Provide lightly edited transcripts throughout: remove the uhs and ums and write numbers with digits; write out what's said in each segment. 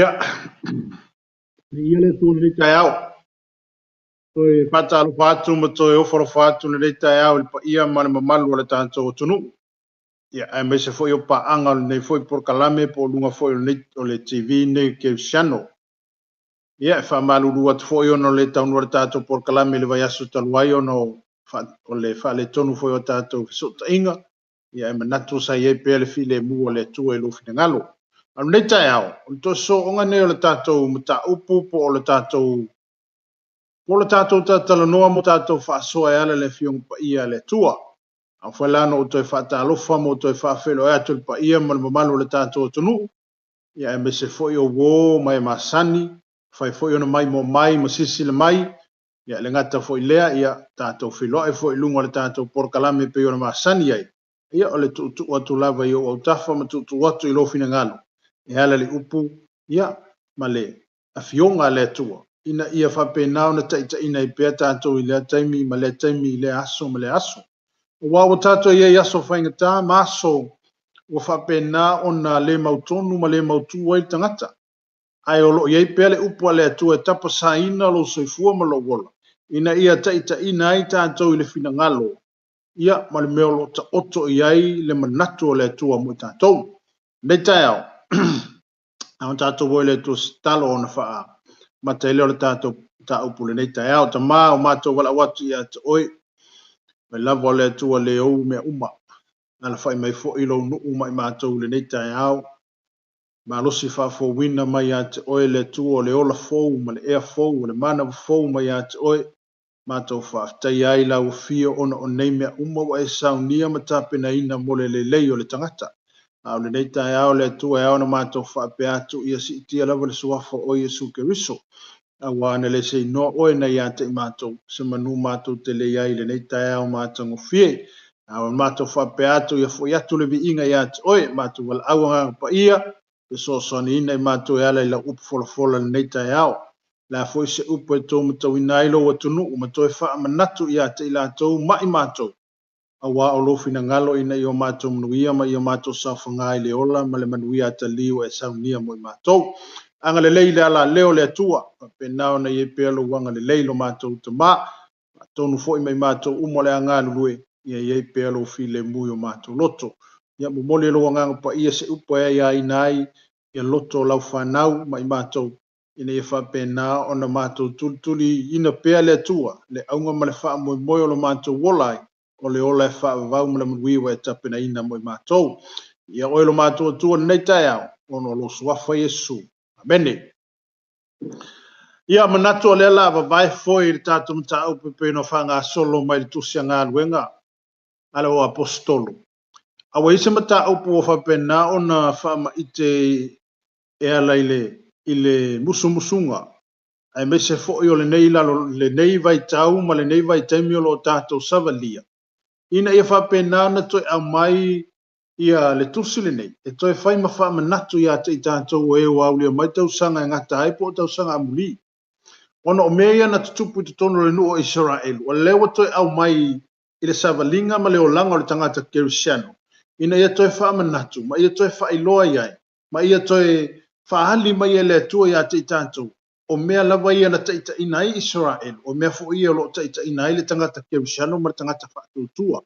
Ia, viia le Atua i lenei taeao. Toe faatalofa atu ma toe ofo alofa atu i lenei taeao i le paia ma le mamalu o le tatou atunuu. Ia, aemaise foi o paaga o lenei foi polokalame po o luga foi o lenei o le TV nei Kerisiano. Ia, e faamalulu atu foi ona o le taunuu o le tatou polokalame i le vaiaso talu ai ona o o le faaletonu foi o tatou fesootaiga. Ia, e manatu sa i ai pea le filemu o le Atua i lou finagalo. A o lenei taeao, o le toe sooga nei o le tatou mataupu po o le tatou po o le tatou talatalanoa mo tatou faasoa e ala i le Afioga Paia a le Atua. Afai la na ou toe faatalofa ma ou toe faafeiloai atu i le paia ma le mamalu o le tatou atunuu, ia aemaise foi o uo ma e masani, fai foi ona maimoa mai ma silasila mai, ia e le gata foi i lea, ia tatou feiloai foi i luga o le tatou polokalame e pei ona masani ai, ia o le tuutuu atu lava i ou autafa ma tuutuu atu i lou finagalo e ala i le upu, ia, ma le Afioga a le Atua, ina ia faapena ona taitaiina ai pea tatou i lea taimi ma lea taimi i lea aso ma lea aso. Aua ua tatou i ai i aso faigata ma aso ua faapena ona le mautonu ma le mautu ai le tagata. Ae o lo o i ai pea le upu a le Atua e tapasaina lou soifua ma lou ola, ina ia taitaiina ai tatou i le finagalo, ia, ma le mea o lo o taoto i ai le manatu o le Atua mo i tatou. Lenei taeao, a o tatou o i le Atua se tatalo ona faamata ai lea o le tatou mataupu i lenei taeao. Tama, o matou valaau atu ia te oe, mai lava o le Atua le ou mea uma. Alafai mai foi lou nuu ma i matou i lenei taeao. Malosi faafouina mai ia te oe le Atua o le ola fou ma le ea fou o le manava fou mai ia te oe. Matou faafetaia ai lau afio ona o nei mea uma ua e saunia ma tapenaina mo le lelei o le tagata. A o lenei taeao le Atua e ao ona matou faapea atu ia siitia lava le suafa o Iesu Keriso. Aua ana le seinoa oe na ia te i matou, se manu matou te le i ai i lenei taeao matagofie. A o matou faapea atu ia foi atu le viiga ia te oe, matou valaau Agaga Paia, fesoasoaniina i matou e ala i lau upu folafola i lenei taeao. Le a foi se upu e tou matauina ai lou atunuu ma toe faamanatu ia te i latou ma i matou, aua o lou finagalo ina ia o matou manuia ma ia o matou saofaga i le ola ma le manuia atalii ua e saunia mo i matou. Agalelei i le alaleo o le Atua, faapena ona i ai pea lou agalelei i lo matou Tama, faatonu foi ma i matou uma o le a galulue, ia i ai pea lou filemu i o matou loto. Ia momoli e lou Agaga Paia se upu e aiaina ai ia loto o lau fanau ma i matou, ina ia faapena ona matou tulituliina pea le Atua, le auga ma le faamoemoe o lo matou ola ai, o le ola e faavavau ma le manuia ua e tapenaina mo i matou. Ia oe lo matou Atua i lenei taeao, ona o lou suafa Iesu. Amene. Ia, manatu o lea la vavae foi i le tatou mataupu e pei ona faagasolo mai le Tusi a Galuega a le Aposetolo. A ua i ai se mataupu ua faapena ona faamaite e ala i le i le musumusuga, aemaise foi o lenei lalo, lenei vaitau ma lenei vaitaimi o lo o tatou savalia, ina ia faapena ona toe aumai ia le tusi lenei e toe fai ma faamanatu ia te i tatou o e ua aulia mai tausaga e gata ai po o tausaga amuli. Ona o mea ia na tutupu i totonu o le nuu o Isaraelu, o lea ua toe aumai i le savaliga ma le olaga o le tagata Kerisiano, ina ia toe faamanatu ma ia toe faailoa i ai, ma ia toe faaali mai e le Atua ia te i tatou, o mea lava ia na taitaiina ai Isaraelu, o mea foi ia o lo o taitaiina ai le tagata Kerisiano ma le tagata faatuatua.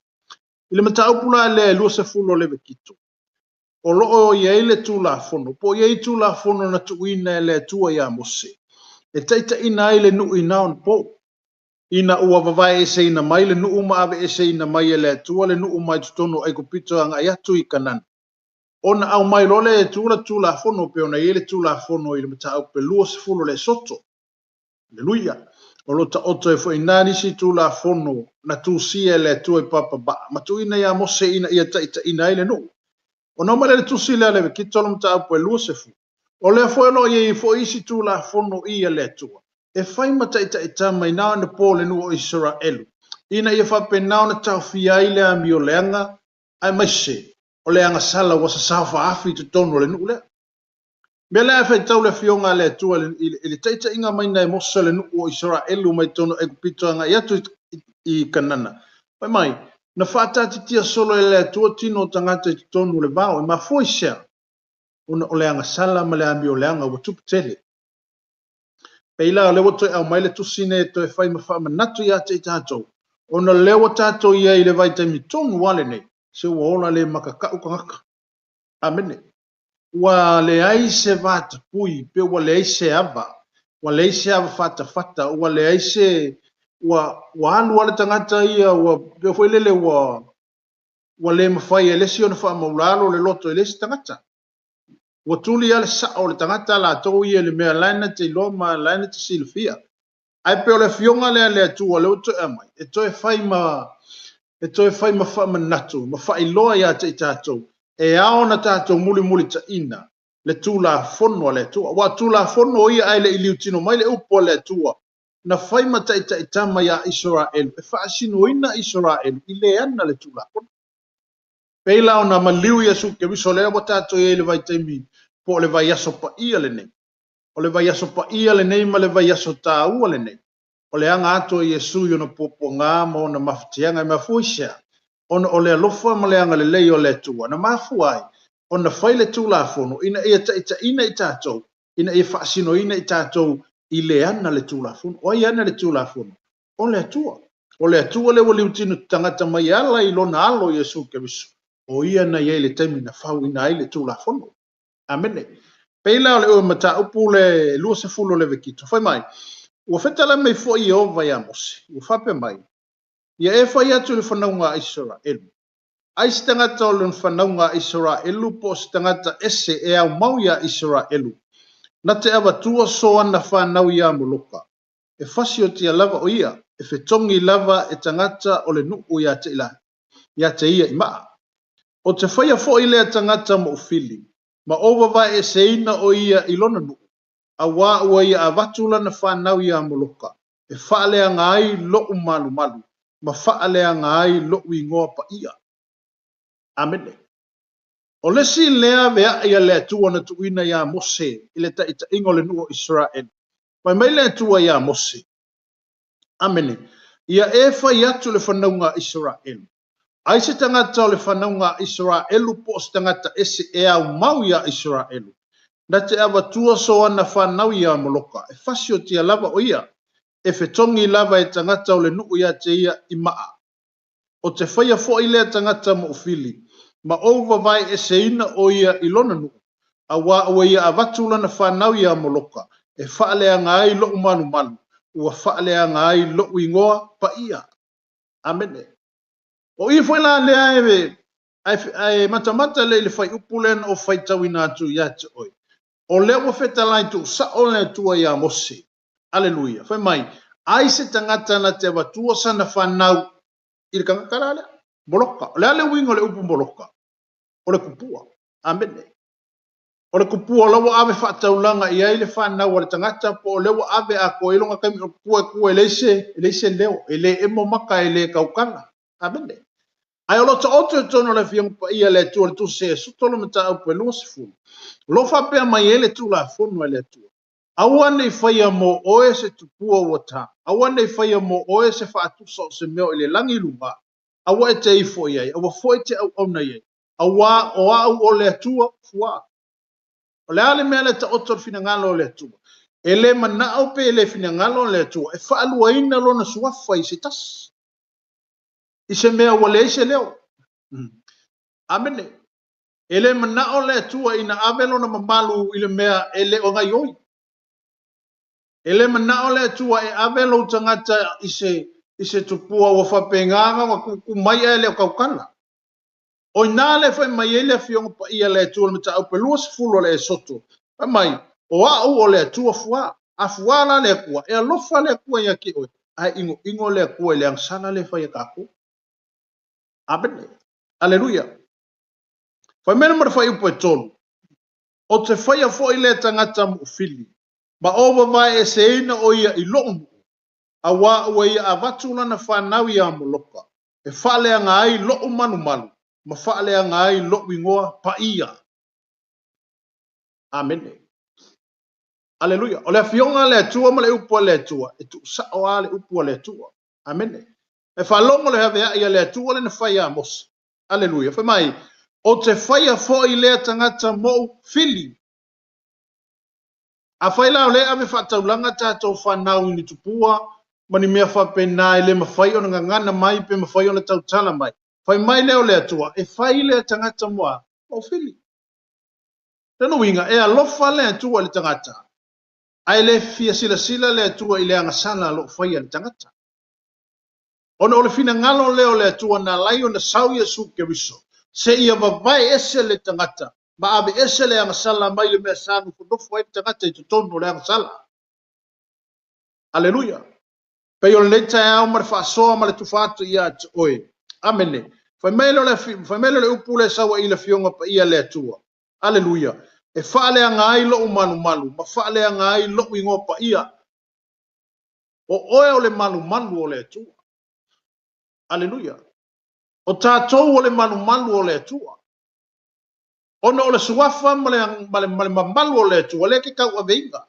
I le mataupu la lea e 20 o Levekito, o lo o i ai le Tulafono, po o i ai Tulafono na tuuina e le Atua iā Mose, e taitaiina ai le nuu i na ona po, ina ua vavaeeseina mai le nuu ma aveeseina mai e le Atua le nuu mai totonu o Aikupito agai atu i Kanana. Ona aumai loa lea e Atua le Tulafono, pei ona i ai le Tulafono i le mataupu e 20 o le Esoto. Aleluia! O lo o taoto ai foi i ina nisi Tulafono na tusia e le Atua i papavaa ma tuuina iā Mose ina ia taitaiina ai le nuu. Ona oo mai lea i le tusi lea a Levekito le mataupu e 20, o lea foi o lo o i ai foi isi Tulafono i a le Atua e fai ma taitaitama i na ona po o le nuu o Isaraelu, ina ia faapena ona taofia ai le amio leaga aemaise o le agasala ua sasao faaafi i totonu o le nuu lea. Mea lea e faitau le afioga a le Atua i le taitaiga mai e Mose o le nuu o Isaraelu mai totonu o Aikupito agai atu i Kanana. Fai mai, na faataatitia solo e le Atua tino o tagata i totonu o le vao, e mafua i sea? Ona o le agasala ma le amioleaga ua tupu tele. Pei la o lea ua toe aumai le tusi nei e toe fai ma faamanatu ia te i tatou, ona o lea ua tatou i ai i le vaitaimi tonu lava lenei, se ua ola le makakau tagata. Amene. Ua leai se vatapui, pe ua leai se ava, ua leai se ava fatafata, ua leai se, ua, ua alu lava le tagata ia, ua, pei foi lele ua, ua le mafai e le isi ona faamaulalo le loto i le isi tagata. Ua tuli lava le sao o le tagata latou ia i le mea la e na te iloa ma la e na te silafia. Ae pei o le afioga lea a le Atua lea ua toe aumai, e toe fai ma, e toe fai ma faamanatu ma faailoa ia te i tatou, e ao ona tatou mulimulitaina le Tulafono a le Atua. Aua o Tulafono ia ae le i liutino mai le upu a le Atua, na fai ma taitaitama ia Isaraelu, e faasinoina Isaraelu i le ana le Tulafono. Pei la ona maliu Iesu Keriso lea ua tatou i ai i le vaitaimi po o le vaiaso paia lenei. O le vaiaso paia lenei ma le vaiaso taua lenei. O le aga atu o Iesu i ona puapuaga ma ona mafatiaga e mafua i se a? Ona o le alofa ma le agalelei o le Atua na mafua ai ona fai le Tulafono ina ia taitaiina i tatou, ina ia faasinoina i tatou i le ana le Tulafono. O ai e ana le Tulafono? O le Atua. O le Atua lea ua liutino tagata mai e ala i lona alo Iesu Keriso. O ia na i ai i le taimi na fauina ai le Tulafono. Amene. Pei la o le mataupu le 20 o Levekito. Fai mai, ua fetalai mai foi Ieova ia Mose, ua faapea mai, ia e fai atu i le fanauga a Isaraelu, ai se tagata o le fanauga a Isaraelu po o se tagata ese e aumau ia Isaraelu, na te avatua so ana fanau ia Moloka, e fasiotia lava o ia, e fetogi lava e tagata o le nuu ia te ila, ia te ia i maa. O te faia foi lea tagata moufili, ma ou vavaeeseina o ia i lona nuu, auā ua ia avatu lana fanau ia Moloka, e faaleaga ai lo'u malumalu, ma faaleaga ai lo'u igoa paia. Amene. O le isi lea vea'i a le Atua na tuuina ia Mose i le taitaiga o le nuu o Isaraelu. Fai mai le Atua ia Mose, Amene, ia e fai atu le fanauga a Isaraelu, ai se tagata o le fanauga a Isaraelu po o se tagata ese e aumau ia Isaraelu, na te avatua so ana fanau ia Moloka, e fasiotia lava o ia, e fetogi lava e tagata o le nuu ia te ia i maa. O te faia foi lea tagata moufili, ma ou vavaeeseina o ia i lona nuu, auā ua ia avatu lana fanau ia Moloka, e faaleaga ai lo'u malumalu, ua faaleaga ai lo'u igoa paia. Amene. O i foi la lea e ae matamata le i le fuaiupu lea na ou faitauina atu ia te oe. O lea ua fetalai tuusao le Atua ia Mose. Aleluia. Fai mai, ai se tagata na te avatua sana fanau i le tagata la lea. Moloka. O le a le uiga o le upu Moloka? O le kupua. Amene. O le kupua o la ua ave faataulaga i ai le fanau a le tagata po o lea ua ave atoa i lona taimi o le kupua e tua e leai se leo, e le emo maka, e le tautala. Amene. Ae o lo taoto i totonu o le Afioga Paia a le Atua le Tusi e Sotolo mataupu e 20. O lo o faapea mai ai le Tulafono a le Atua. Aua ne i faia mo oe se tupua ua ta. Aua ne i faia mo oe se faatusa o se mea o i le lagi i luga. Aua e te ifo i ai, aua foi e te auauna i ai. Auā o au o le Atua, fuā. O le a le mea lea e taoto le finagalo o le Atua? E le manao pe le finagalo le Atua e faaluaina lona suafa i se tasi, i se mea ua leai se leo. Amene. E le manao le Atua ina ave lona mamalu i le mea e le o gaioi. E le manao le Atua e ave lou tagata i se tupua ua faapena ona tutu mai ae le o tautala. O ina le fai mai ai le Afioga Paia le Atua le mataupu e 20 o le Esoto. Fai mai, o au o le Atua fuā. A fuā la le Atua, e alofa le Atua ia te oe. Ae inoino le Atua i le agasala le fai e tatou. Amene. Aleluia. Fai mai le ma le fuaiupu e 3. O te faia foi lea tagata moufili, ma ou vavaeeseina o ia i lo'u nuu, auā ua ia avatu lana fanau ia Moloka, e faaleaga ai lo'u malumalu, ma faaleaga ai lo'u igoa paia. Amene. Aleluia. O le afioga a le Atua ma le upu a le Atua, e tuusao lava le upu a le Atua. Amene. E faalogo le aveai a le Atua le na fai ia Mose. Aleluia. Fai mai, Ou te faia foi lea tagata moʻu fili. Afai la o lea e ave faataulaga tatou fanau i ni tupua ma ni mea faapena e le mafai ona gagana mai pe mafai ona tautala mai, fai mai lea o le Atua, e fai lea tagata mo a? Moʻu fili. Lona uiga, e alofa le Atua i le tagata, ae le fia silasila le Atua i le agasala o lo o faia e le tagata. Ona o le finagalo lea o le Atua na ala ai ona sau Iesu Keriso, seia vavae ese le tagata ma ave ese le agasala mai le mea sa nofonofo ai le tagata i totonu o le agasala. Aleluia! Pei o lenei taeao ma le faasoa ma le tufa atu ia te oe. Amene. Fai mai lea o le, fai mai lea o le upu lea e sau ai i le Afioga Paia a le Atua. Aleluia! E faaleaga ai lou malumalu ma faaleaga ai lou igoa paia. O oe o le malumalu o le Atua. Aleluia! O tatou o le malumalu o le Atua. Ona o le suafa ma le, ma le, ma le mamalu o le Atua, lea ke tauaveina.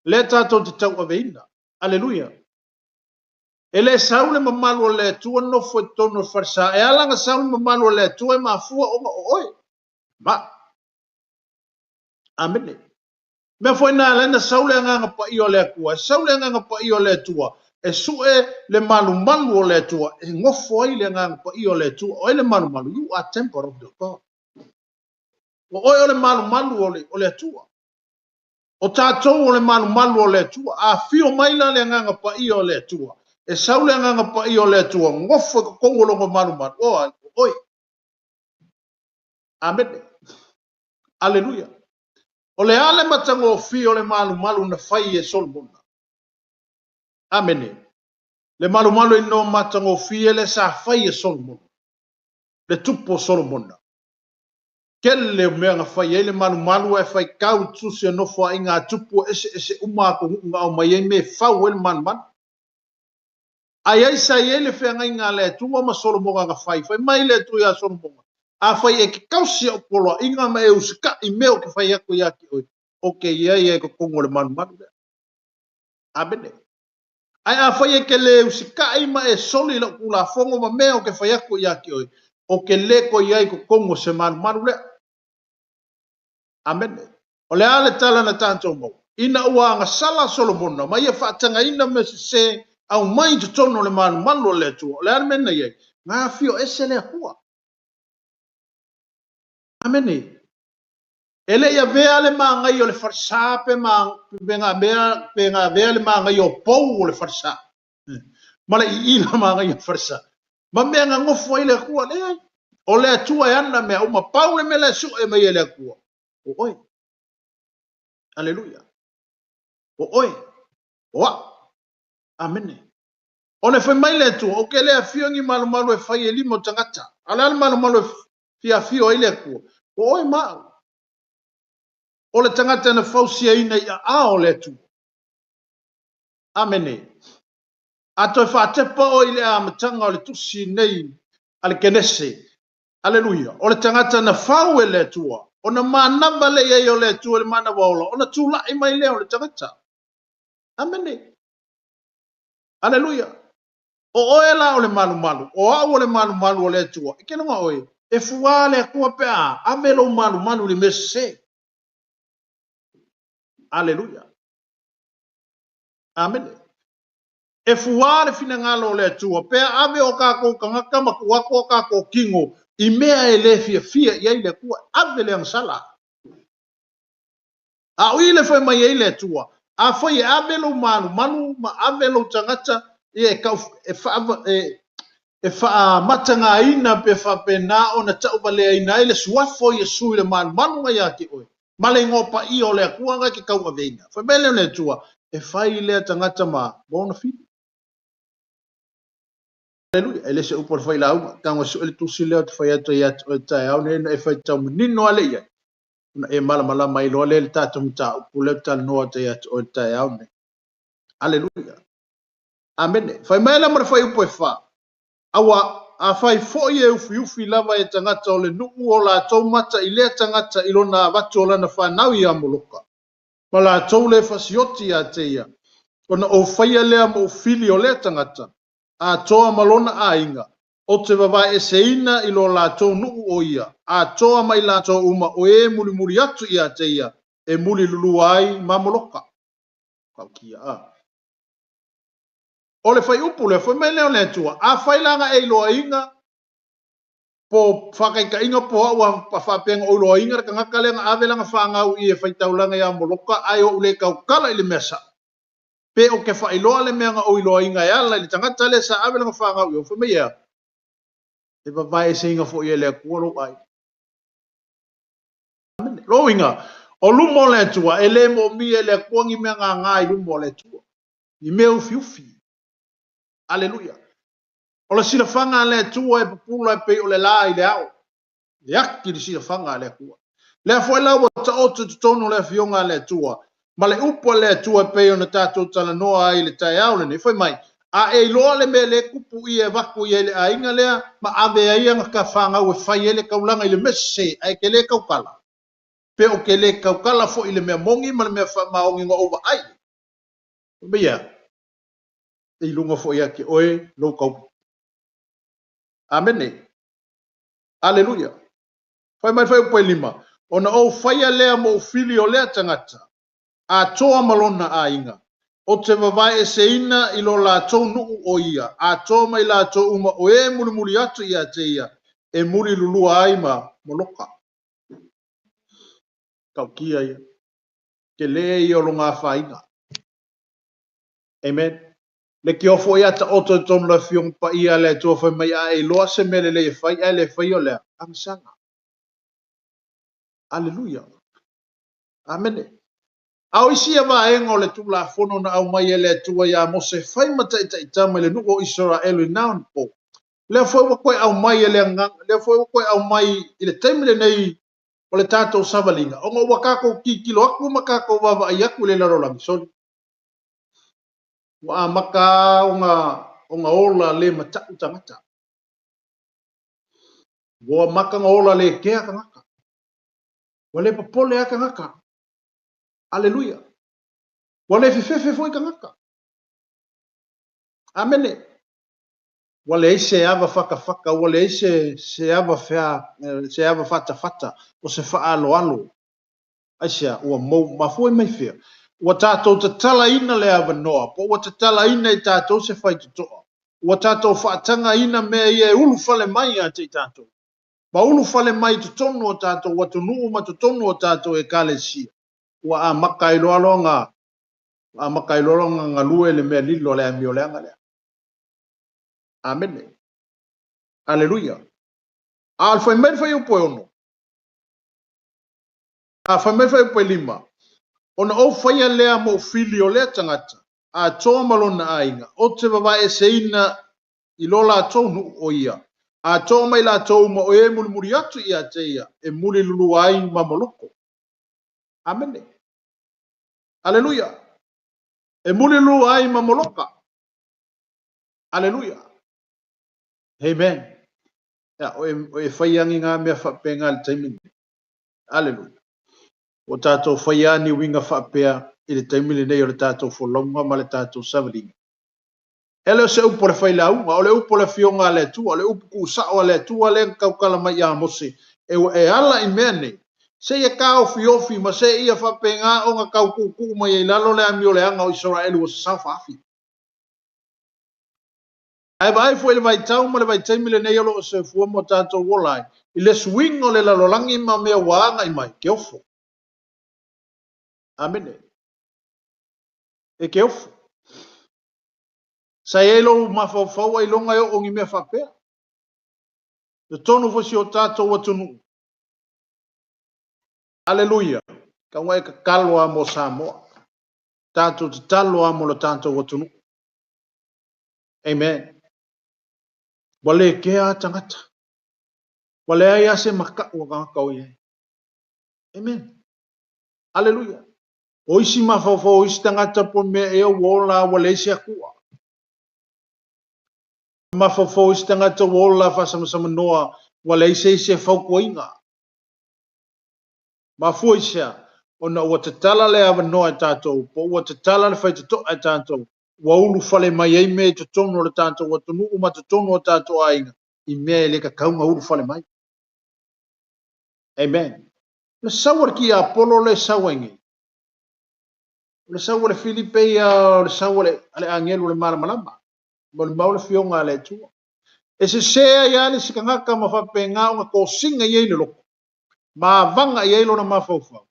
Lea tatou te tauaveina. Aleluia! E le sau le mamalu o le Atua nofo i totonu o le falesa. E ala ona sau le mamalu o le Atua e mafua ona o oe. Ma. Amene. Mea foi na ala ai ona sau le Agaga Paia o le Atua. E sau le Agaga Paia o le Atua e sue le malumalu o le Atua, e nofo ai le Agaga Paia o le Atua. O ai le malumalu? You are temple of the God. O oe o le malumalu o le, o le Atua. O tatou o le malumalu o le Atua. A afio mai la le Agaga Paia o le Atua, e sau le Agaga Paia o le Atua, nofo i totonu o lona malumalu. O ai? O oe. Amene. Aleluia. O le a le matagofie o le malumalu na fai e Solomona? Amene. Le malumalu inoa matagofie lea sa fai e Solomona. Le tupu o Solomona. Tele o mea na fai ai le malumalu ae faitau i tusi a nofoaiga a tupu eseese uma atunuu na aumai ai mea e fau ai le malumalu. Ai ai sa i ai le feagaiga a le Atua ma Solomona na fai. Fai mai le Atua iā Solomona, Afai e te tausi a'u poloaiga ma e usita'i mea ou te fai atu ia te oe, ou te i ai ai i totonu o le malumalu lea. Amene. Ae afai e te lē usita'i ma e soli lau Tulafono ma mea ou te fai atu ia te oe, ou te lē toe i ai i totonu o se malumalu lea. Amene. O le a le tala na tatou maua? Ina ua agasala Solomona ma ia faatagaina mea sese aumai i totonu o le malumalu o le Atua, o le a le mea na i ai? Na afio ese le Atua. Amene. E le i avea le magaia o le falesa pe, ma, pe na avea, pe na avea le magaia o pou o le falesa. Ma le iila magaia o le falesa. Ma mea na nofo ai le Atua, leai. O le Atua e ana mea uma, pau le mea la e sue mai e le Atua, o oe. Aleluia. O oe. O au. Amene. Ona fai mai le Atua, ou te le afio ni malumalu e fai e lima o tagata. A o le a le malumalu e fia afio ai le Atua? O oe ma au. O le tagata na fausiaina i aao o le Atua. Amene. A toe faatepa oe i le amataga o le tusi nei a le Kenese, Aleluia, o le tagata na fau e le Atua, ona manava lea i ai o le Atua i le manava ola, ona tulai mai lea o le tagata. Amene. Aleluia. O oe la o le malumalu, o au o le malumalu o le Atua. E ke loga oe, e fuā le Atua pe a ave lou malumalu i le mea sese. Aleluia. Amene. E fuā le finagalo o le Atua pe a ave o tatou tagata ma tuu atu o tatou tino i mea e le fiafia i ai le Atua. Ave le agasala. A o i le fai mai ai le Atua, afai e ave lou malumalu ma ave lou tagata ia e tau e faa e, e faamatagaina pe faapena ona tauvaleaina ai le suafa o Iesu i le malumalu na ia te oe, ma le igoa paia o le Atua na e te tauaveina. Fai mai lea o le Atua, e fai lea tagata ma ona fili. Aleluia. E le se upu a le failauga. Tago e sue le tusi lea ou te fai atu ai ia te oe taeao nei, ona e faitau manino lava lea i ai. Ona e malamalama ai loa lea i le tatou mataupu lea ou te talanoa atu ai ia te oe i le taeao nei. Aleluia. Amene. Fai mai la ma le fuaiupu e fa. Aua, afai foi e ufiufi lava e tagata o le nuu o latou mata i lea tagata i lona avatu o lana fanau ia Moloka, ma latou le fasioti ia te ia, ona ou faia lea ma ou fili o lea tagata, atoa ma lona aiga, Ou te vavaeeseina i lo latou nuu o ia, atoa ma i latou uma o e mulimuli atu ia te ia, e mulilulua ai ma Moloka. Tautia, a. O le fuaiupu lea, fai mai lea o le Atua, afai la na e iloaina po faataitaiga po au a faapea na ou iloaina le tagata lea na ave lana fanau i e faitaulaga ia Moloka, ae ou le tautala i le mea sao, pe ou te faailoa le mea na ou iloaina e ala i le tagata lea sa ave lana fanau i o, fai mai ea, e vavaeeseina foi e le Atua lou aiga. Lona uiga, o luma o le Atua, e le moomia e le Atua ni mea gaga i luma o le Atua, ni mea ufiufi. Aleluia. O le silafaga a le Atua e pupula e pei o le la i le ao. E ati le silafaga a le Atua. Lea foi la ua taoto i totonu o le afioga a le Atua, ma le upu a le Atua e pei ona tatou talanoa ai i le taeao lenei, fai mai, a e iloa le mea lea e tupu ia e avatu ia i le aiga lea, ma ave ai ana fanau e fai ai le taulaga i le mea sese, ae te le tautala. Pe ou te le tautala foi i le mea moni ma le mea faamaoni na ou vaai. Fai mai ea, e i luga foi ia te oe lou tau. Amene. Aleluia. Fai mai fuaiupu e 5, ona ou faia lea mou fili o lea tagata, atoa ma lona aiga, ou te vavaeeseina i lo latou nuu o ia, atoa ma i latou uma o e mulimuli atu ia te ia, e mulilulua ai ma Moloka. Tautia ia. Tele ia o lona afaina. Amen. Le tio foi ia taoto i totonu o le Afioga Paia a le Atua fai mai, a e iloa se mea lelei e fai, ae le faia o lea, agasala. Aleluia. Amene. A o isi ia vaega o le Tulafono na aumai e le Atua ia Mose e fai ma taitaitama i le nuu o Isaraelu i na ona po, lea foi ua toe aumai e le Agaga, lea foi ua toe aumai i le taimi lenei o le tatou savaliga, ona ua tatou tilotilo atu ma tatou vaavaai atu i le lalolagi, soli. Ua amata ona ola le matau tagata. Ua amata ona ola le kea tagata. Ua le popole a tagata. Aleluia. Ua le fefefe foi tagata. Amene. Ua leai se ava fatafata, ua leai se ava fea, se ava fatafata, o se faaaloalo. Aisea, ua mou, mafua mai fea. Ua tatou tatalaina le avanoa, po ua tatalaina i tatou se faitotoa. Ua tatou faatagaina mea ia e ulufale mai ia te i tatou. Ma ulufale mai i totonu o tatou atunuu ma totonu o tatou ekalesia. Ua amata ai loa loa amata ai loa loa galue le mea lilo le amioleaga lea. Amene. Aleluia. A o le fai mai le fuaiupu e 6. A fai mai le fuaiupu e 5. Ona ou faia lea mou fili o lea tagata, atoa ma lona aiga, ou te vavaeeseina i lo latou nuu o ia, atoa ma i latou uma o e mulimuli atu ia te ia, e mulilulua ai ma Moloko. Amene. Aleluia. E mulilulua ai ma Moloka. Aleluia. Amen. Ia, o e fai angi ngā mea whapenga le taimi nei. Aleluia. O tātou whai ani winga whapea i le taimi lenei o le tātou folonga ma le tātou savaliga. E le o se upu o le failauga, o le upu o le afioga a le Atua, o le upu kuusao a le Atua lea na tautala mai ia Mose, e ala i mea nei. Se ia taofiofi ma se ia faapena ona tautuutuu mai ai lalo le amioleaga o Isaraelu ua sasao faafi. Ae vaai foi i le vaitau ma le vaitaimi lenei o lo o soifua ma o tatou ola ai, i le suiga o le lalolagi ma mea ua agai mai, ke ofo. Amene. E ke ofo. Sa i ai lou mafaufau ailoga e oo ni mea faapea. Totonu foi si o tatou atunuu. Aleluia. Tau e tatalo a mo Samoa. Tatou tatalo a mo le tatou atunuu. Amen. Ua le kea a tagata. Ua leai a se makau a tagata o i ai. Amen. Aleluia. O isi mafaufau o isi tagata po mea ea ua ola ua leai se Atua. Mafaufau o isi tagata ua ola faasamasamanoa ua leai se isi e fautuaina. Mafua i sea, ona ua tatala le avanoa e tatou, po ua tatala le faitotoa e tatou, ua ulufale mai ai mea i totonu o le tatou atunuu ma totonu o tatou aiga. I mea e le tatau ona ulufale mai. Amen. O le sau a le tiapolo lea e sau ai nei, o le sau a le Filipe ia, o le sau a le agelu o le malamalama, molimau le Afioga a le Atua. E sese ai lava le isi tagata ma faapena ona tosina i ai le loto, ma avaga i ai lona mafaufau,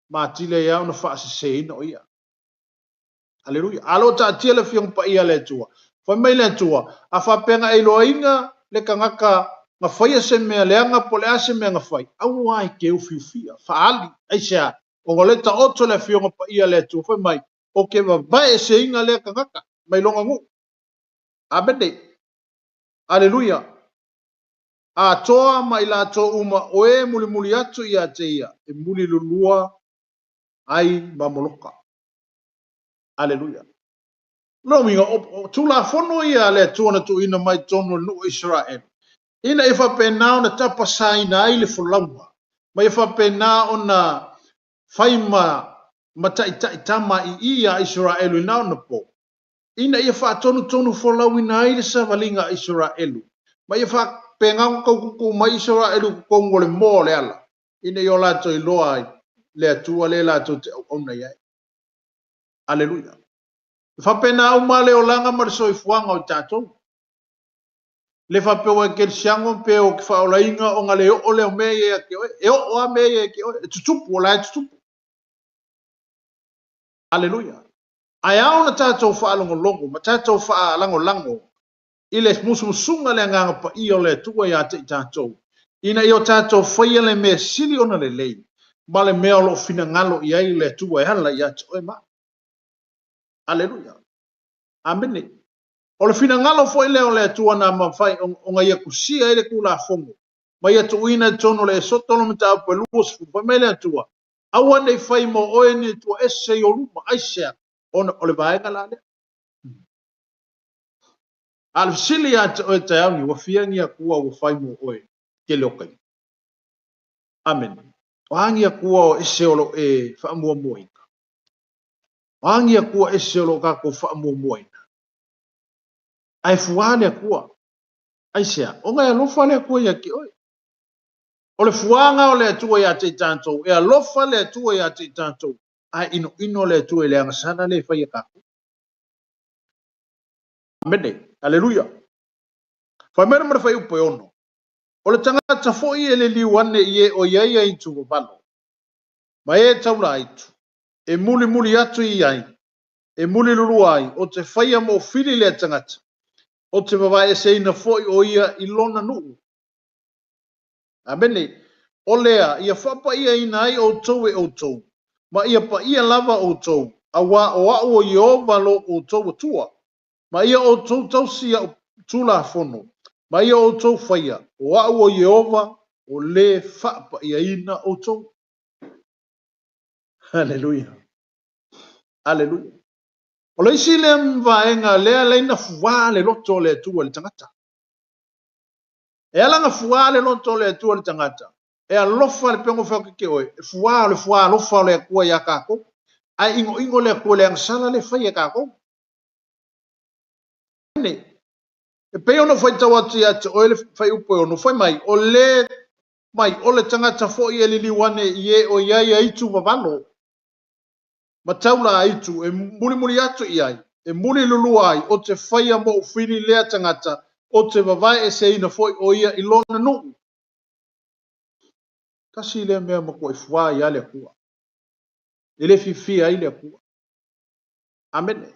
ma atili ai lava ona faaseseina o ia. Aleluia. A lo o taatia le Afioga Paia a le Atua. Fai mai le Atua, a faapea na e iloaina le tagata na faia se mea leaga po o le a se mea na fai, aua e te ufiufia, faaali, aisea? Ona o lea e taoto le Afioga Paia a le Atua, fai mai, ou te vavaeeseina lea tagata mai lona nuu. Amene. Aleluia. Atoa ma i latou uma o e mulimuli atu ia te ia, e mulilulua ai ma Moloka. Aleluia. Lona uiga, o Tulafono ia a le Atua na tuuina mai totonu o le nuu o Isaraelu, ina ia faapena ona tapasaina ai le folauga, ma ia faapena ona fai ma taitai tama i i a Isaraelu i na ona po, ina ia faatonutonu folauina ai le savaliga a Isaraelu, ma ia faapena ona taututu mai Isaraelu i totonu o le moa o le ala, ina ia o latou iloa ai le Atua lea latou te auauna i ai. Aleluia. E faapena uma le olaga ma le soifuaga o tatou. Le faapea ua e kerisiano pe o ke faaolaina ona le oo lea o mea ia ia te oe. E oo lava mea ia ia te oe. E tutupu, o la e tutupu. Aleluia. Ae ao ona tatou faalogologo ma tatou faalagolago i le musumusuga le Agaga Paia o le Atua ia te i tatou, ina ia o tatou faia le mea sili ona lelei ma le mea o lo o finagalo i ai le Atua e ala ia te oe ma au. Aleluia. Amene. O le finagalo foi lea o le Atua na mafai ona ia tusia ai le Tulafono ma ia tuuina i totonu o le Esoto le mataupu e 20, fai mai le Atua, aua ne i fai mo oe ni Atua ese i ou luma, aisea? Ona o le vaega la lea. A o le fesili ia te oe taeao nei, ua fia ni Atua ua fai mo oe tele o taimi? Amene. O a ni Atua o ese o lo o e faamuamuaina? O a ni Atua ese o lo o tatou faamuamuaina? Ae fuā le Atua. Aisea? Ona e alofa le Atua ia te oe. O le fuaga o le Atua ia te i tatou, e alofa le Atua ia te i tatou, ae inoino le Atua i le agasala lea e fai e tatou. Amene. Aleluia. Fai mai le fuaiupu e 6. O le tagata foi e liliu ane i e o i ai aitu vavalo, ma e taula aitu, e mulimuli atu i ai, e mulilulua ai, o te faia mo fili lea tagata, o te vavaeeseina foi o ia i lona nuu. Amene. O lea, ia faapaiaina ai outou e outou, ma ia paia lava outou, auā o au o Ieova lo outou Atua. Ma ia outou tausi iaʻu Tulafono, ma ia outou faia, o au o Ieova, o le faapaiaina outou. Aleluia. Aleluia. O le isi lea vaega lea laina fuā le loto o le Atua i le tagata. E ala na fuā le loto o le Atua i le tagata. E alofa le pego fai ke oe. E fuā o le fuā alofa o le Atua ia kākou. Ae inoino le Atua le agasala le fai e kākou. E pei ona faitau atu ia te oe le fuaiupu e 6, fai mai, o le mai, o le tagata foi e liliu ane i e o i ai aitu vavalo, ma taula aitu, e mulimuli atu i ai, e mulilulua ai, o te faia mo ufili lea tagata, o te vavaeeseina foi o ia i lona nuu. Tasi lea mea matua e fuā ia le Atua. E le fiafia ai le Atua. Amene.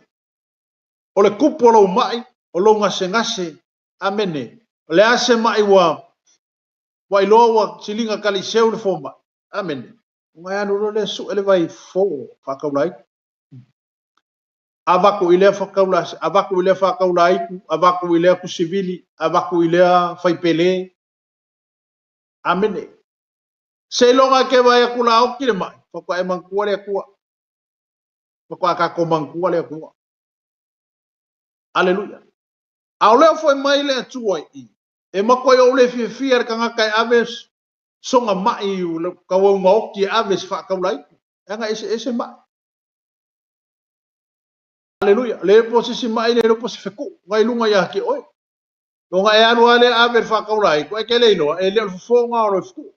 O le tupu o lou mai, o lou gasegase, amene. O le a se mai ua iloa ua siliga kaliseu le fomai. Amene. Ngai alu loa lea sue le vai fofo faataula aitu. Avatu i lea faataula, avatu i lea faataula aitu, avatu i lea tusivili, avatu i lea faipele. Amene. Seiloga ke vai aku la oki le mai, faatoa e manatua le Atua. Faatoa tatou manatua le Atua. Aleluia. A o lea foi mai le Atua i, e matua ou le fiafia le tagata e ave soga mai o tauauga oki e ave se faataula aitu. E aga ese ese mai. Aleluia. Le po sisi mai le po se feku. Ngai lunga ia ke oe. Ona e alu lava lea ave i le faataulaitu, ae te le iloa, e le o le fofoga o le fetuu.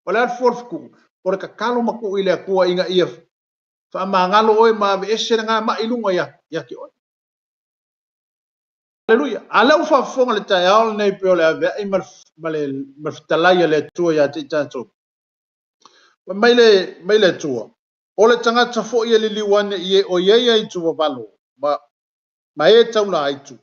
O le a le fofo o le fetuu? O le tatalo ma tuu i le Atua ina ia faamagalo oe ma aveese lena mai i luga ia te oe. Aleluia. A lea ua faafofoga le taeao lenei pei o le aveai ma le fetalai a le Atua ia te i tatou. Mai le Atua, o le tagata foi e liliu ane i e o iai aitu vavalo ma e taula aitu,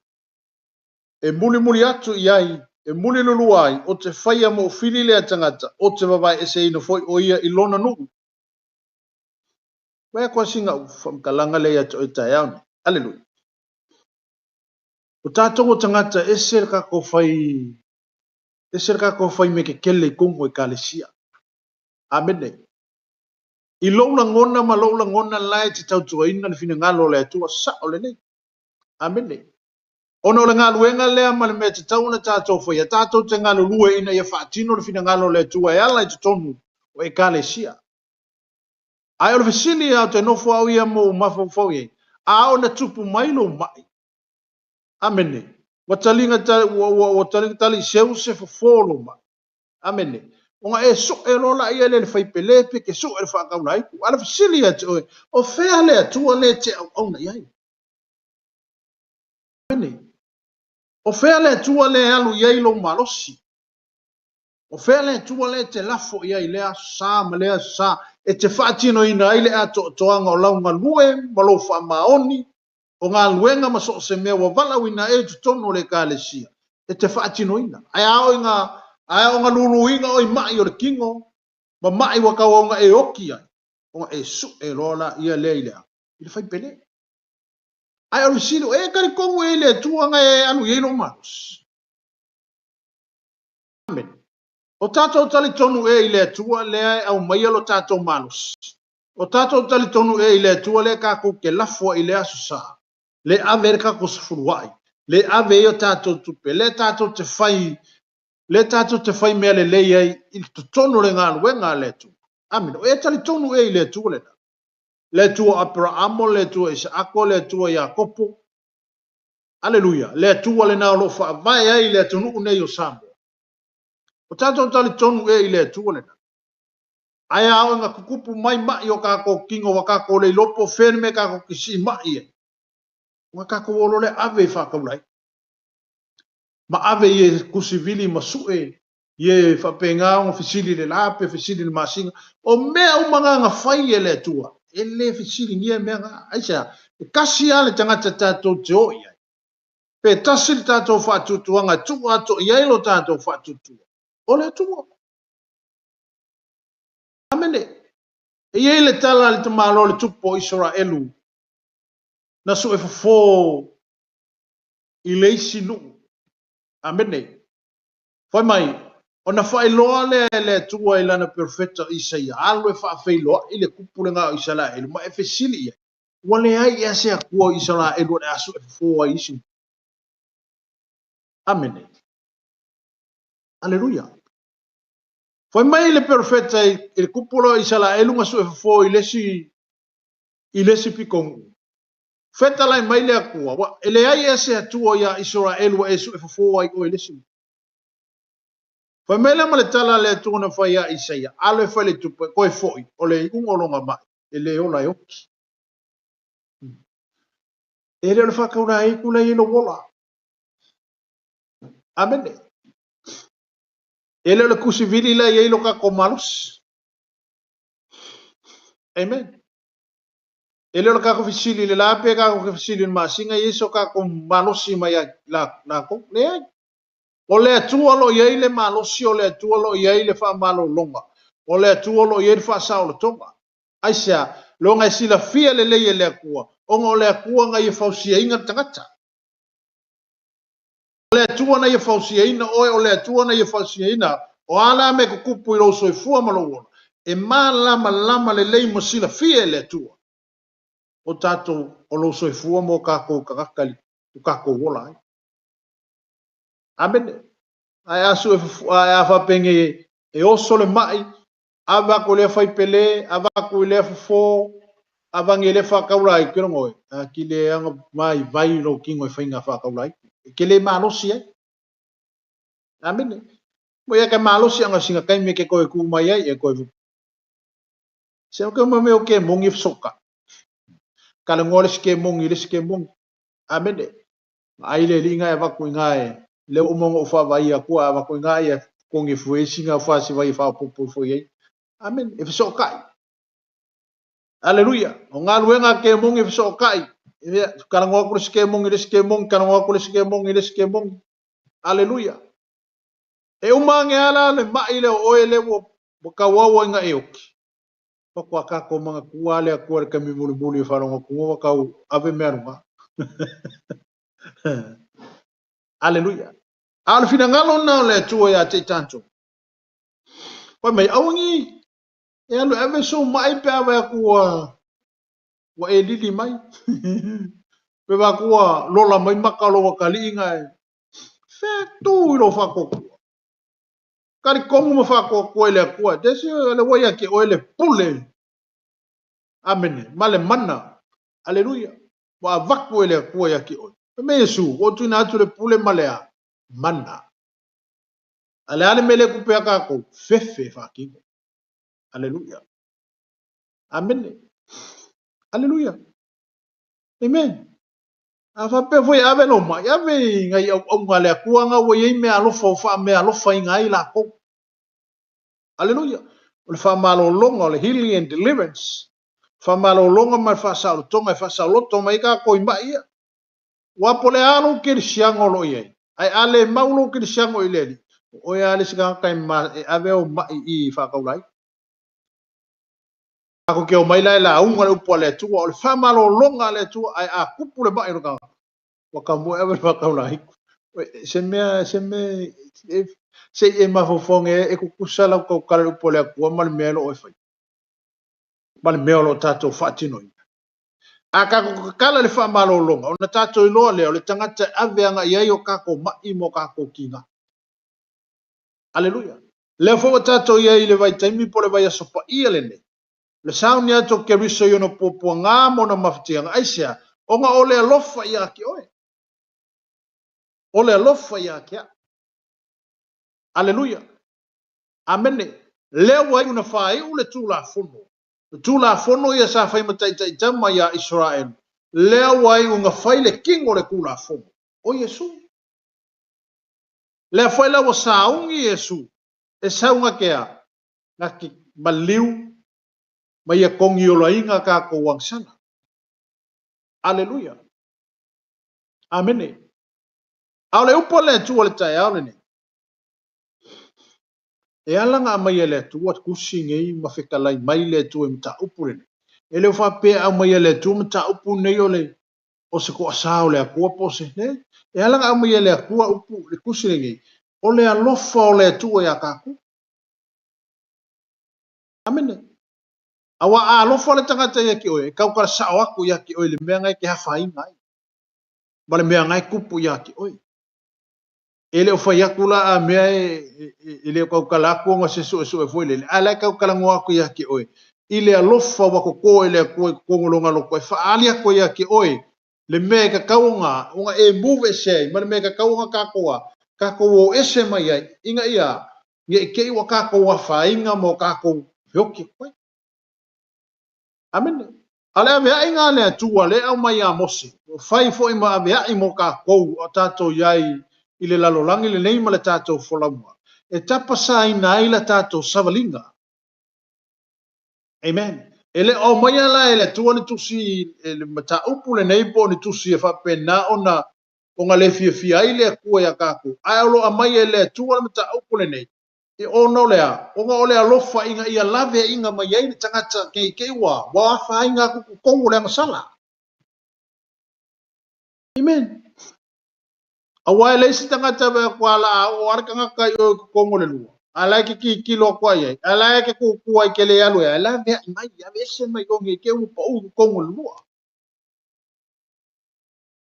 e mulimuli atu i ai, e mulilulua ai, o te faia mo fili lea tagata, o te vavae eseina foi o ia i lona nuu. Wea kwa singa u whamkalanga le ia te oe taeao nei. Aleluia. O tātou o tagata ese le kākou whai, ese le kākou whai me ke kele i kongo i kalesia. Amene. I lou lagona ma lou lagona lae te tautuaina le finagalo le Atua sao lelei. Amene. Ona o le galuega lea ma le mea te tau ona tātou whaia, tātou te galulue ina ia faatino le finagalo le Atua e ala i totonu o ekalesia. Ae o le fesili a o te nofo au ia mo mafaufau i ai, a ona tupu mai lou mai. Amene. Ua taliga ua tali seu se fofo lou mai. Amene. Ona e soe loa ia le whaipele pe ke soe le whaakaulaitu. A le fesili ia te oe, o fea le Atua le te auauna i ai. Amene. O fea le Atua le alu i ai lou malosi. O fea le Atua le te lafo i ai lea sa ma lea sa e te faatinoina ai le atoatoaga o lau galue ma lou faamaoni o galuega ma so o se mea ua valaauina e i totonu o le ekalesia e te faatinoina. Ae a o galuluina o i mai o le kino ma mai ua tauauga e oki ai ona e sue loa la ia lea i le i le faipele. Ae o le fesili, e talitonu e i le Atua na e alu i ai lou malosi. Amen. O tātou talitonu e i le Atua lea e aumaia lo tātou malosi. O tātou talitonu e i le Atua lea kākou ke lafua i le aso sa. Le ave le kākou sefuluai. Le ave i o tātou tupe. Le tātou te whai, le tātou te whai mea le lei ai i totonu le galuega a le Atua. Amen. O e talitonu e i le Atua lena. Le Atua Aperahamo, le Atua Isaako, le Atua Iakopo. Aleluia. Le Atua lena o lo whaavae ai le atunuu nei o Samoa. O tātou talitonu e i le Atua lena. Ae a o ngā kukupu mai mai o kākou kingo wa kākou le ilopo whene me kākou kisi mai e. Ngā kākou olo le ave i whakaulai. Ma ave i e kusivili ma sue i e whapenga o fisili le lape, fisili le masinga. O mea umanga ngā whai e le Atua. E le fisili ngia mea ngā. Aisea, e kasi a le tangata tātou te o i ai. Pe tasi le tātou whaatutuanga, tua ato i ai lo tātou whaatutua. O le Atua. Amene. E iei le tala le tamalo le tupo Israelu. Na sue fofo i le isi nuu. Amene. Whai mai, o na whailoa le le Atua i lana profeta Isaia. Alu e whaawheiloa i le kupulenga o Israelu. Ma e fesili ia. Ua le ai e ase akua o Israelu o le asu e fofo ai isi. Amene. Aleluia. Whai mai le profeta i le kupula o Israelu nga sue fofo i lesi pikongu. Feta lai mai le akua. Wa ele ai e se atua ia Israelu wa e sue fofo ai o i lesi. Whai mai le ma le tala le atua na whai a Isaia. Alo e whai le tupe, koe foi, o le iunga o longa mai, e le ola e oki. E le o le whakaura e kula i lo wola. Amene. E le o le kusivili la i lo kako malosi. Amen. E le o le kako fisili le lape, kako fisili le masinga, i so kako malosi mai la ko. Le ai. O le Atua lo i ai le malosi, o le Atua lo i ai le whaamalolonga. O le Atua lo i ai le whaasaolotonga. Aisea, longa e silafia le lei e le Atua. Onga o le Atua ngai e fausia inga tangata. O le Atua na ia fausia ina oe, o le Atua na ia fausia ina. O ala me kukupu i lou soifua ma lou ola. E malama lama le lei mo silafia e le Atua. O tātou o lou soifua mo kākou kakakali, o kākou ola ai. Amene. Ai asu e ai a whapenge e oso le mai, ava ko le whaipele, ava ko le fofo, ava nge le whakaulai, ki rongo e. A ki le anga mai vai lo kingo e whainga whakaulai. E ke le malosi ai. Amene. Mo ia ke malosi anga singa kaimi ke koe ku mai ai e koe. Se o ke mo me o ke mongi soka. Kala ngole se ke mongi le se ke mongi. Amene. Ai le linga e vaku inga e le umongo ufa vai a kua vaku inga e kongi fue singa fa si vai fa popo foi ai. Amen. E sokai. Aleluia. O ngaluenga ke mongi e sokai. Kala ngoa ku se ke mongi le se ke mongi kala ngoa ku le se ke mongi le se ke mongi. Aleluia. E umange ala le mai le o oe le wo kawawa inga e oki. Pakua kako manga kua le akua le kami muli muli whalonga kunga kau ave mea runga. Aleluia. A le finangalo na le tua ia te tanto. Pai mai awangi e alu ave so mai pe ave akua wa e lili mai. Pe wa kua lola mai makalo wa kali inga e. Whetu i lo whakokua. Kari kongu ma whakokua le akua. Desi le waia ke oe le pule. Amene. Male mana. Aleluia. Wa vaku le akua ia ki oe. Me Yesu, o tuina atu le pule malea. Mana. Ale ale mele kupea kako. Fefe whakiko. Aleluia. Amene. Aleluia. Amen. A whapea foi ave lo mai, ave ngai au au ngā le akua ngā wai ei mea alofa o wha mea alofa i ngai lākou. Aleluia. O le whamalolonga, o le healing and deliverance. Whamalolonga mai whasaolotonga, e whasaoloto mai ka koi mai ia. Wa pole alo ke siango lo iai. Ai ale maulo ke siango i leli. O ia ale sika kai ma e ave o mai i whakaulai. Ako ke o mai lai la unga le upo le atua, o le whamalolonga le atua, ai a kupu le mai roka. Waka mua ave le whakaulai. Se mea, se mea, se i e mafofonge e kukusa lau kaukala le upo le atua, ma le mea lo oe whai. Ma le mea lo tātou whaatino i. A kako kakala le whamalolonga, o na tātou i loa lea, o le tangata ave anga iai o kako mai mo kako kinga. Aleluia. Lea fo tātou ia i le vai taimi po le vai asopa ia le nei. Le sauni ato ke riso i ono pōpua ngā mona mawhitianga. Aisea, o ngā ole alofa ia ki oe. Ole alofa ia ki a. Aleluia. Amene. Lea wai una whae u le tūla fono. Le tūla fono ia sa whai matai tama ia Israel. Lea wai unga whai le kingo le kula fono. O Yesu. Lea whai lawa saungi Yesu. E saunga kea. Ngā ki maliu. Mai a kongi o la inga ka ko wangsana. Aleluia. Amene. Au le upo le atua le tai au le nei. E ala ngā mai le atua kusi ngei ma whekalai mai le atua e mta upu le nei. E leo whapea au mai le atua mta upu nei o le o se ko asa o le akua po se ne. E ala ngā mai le akua upu le kusi le ngei. O le alofa o le atua ia kaku. Amene. Awa alofa le tangata ia ki oe, e kaukara sao aku ia ki oe, le mea ngai ke hawha inga ai. Ma le mea ngai kupu ia ki oe. E le o whai aku la a mea e le o kaukala aku nga se sue sue foi lele. A le kaukala ngoa aku ia ki oe. I le alofa wako e le akua i kongolonga loko e whaali aku ia ki oe. Le mea e kakau nga, unga e move e sei, ma le mea e kakau nga kakoa. Kako o ese mai ai, inga ia, nge i kei wa kako wa whainga mo kako whioki koe. Amene. Ale ave ai ngā le atua, le au mai a Mose. O whai fo i ma ave ai mo kākou o tātou iai i le lalolangi le nei ma le tātou folaunga. E tapasa ina ai la tātou savalinga. Amen. E le au mai ala e le atua ni tusi e le mataupu le nei po ni tusi e whapena ona o ngā le fia ai le akua ia kākou. Ai olo a mai e le atua le mataupu le nei. E ono lea, o ngā ole alofa inga ia lave inga mai ai le tangata ke ke wa, wa wha inga kuku kongo le angasala. Amen. A wai le isi tangata we kwa la o ara kanga kai o kongo le lua. A lai ke ki kilo kwa iai, a lai ke kuku ai ke le alu e, a lai vea mai, a vese mai o nge ke upa u kongo le lua.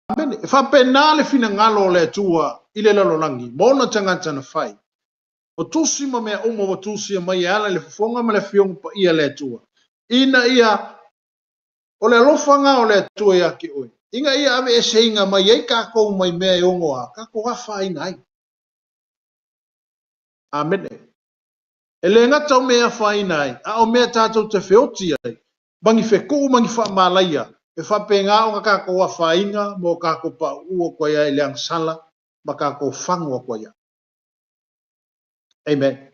Amen. E whapena le finangalo le atua i le lalolangi, mona tangata na whai. O tusi ma mea umo o tusi mai ala le fofonga ma le fionga pa ia le atua. Ina ia, o le alofanga o le atua ia ki oe. Ina ia aveeseina mai ai tatou mai mea e ono a tatou afaina ai. Amene. E le gata o mea e afaina ai, a o mea tatou te feoti ai, ma ni fetuu ma ni faamalaia, e faapena ona tatou afaina ma o tatou pauu atu ai i le agasala ma tatou fagu atu ai. Amen.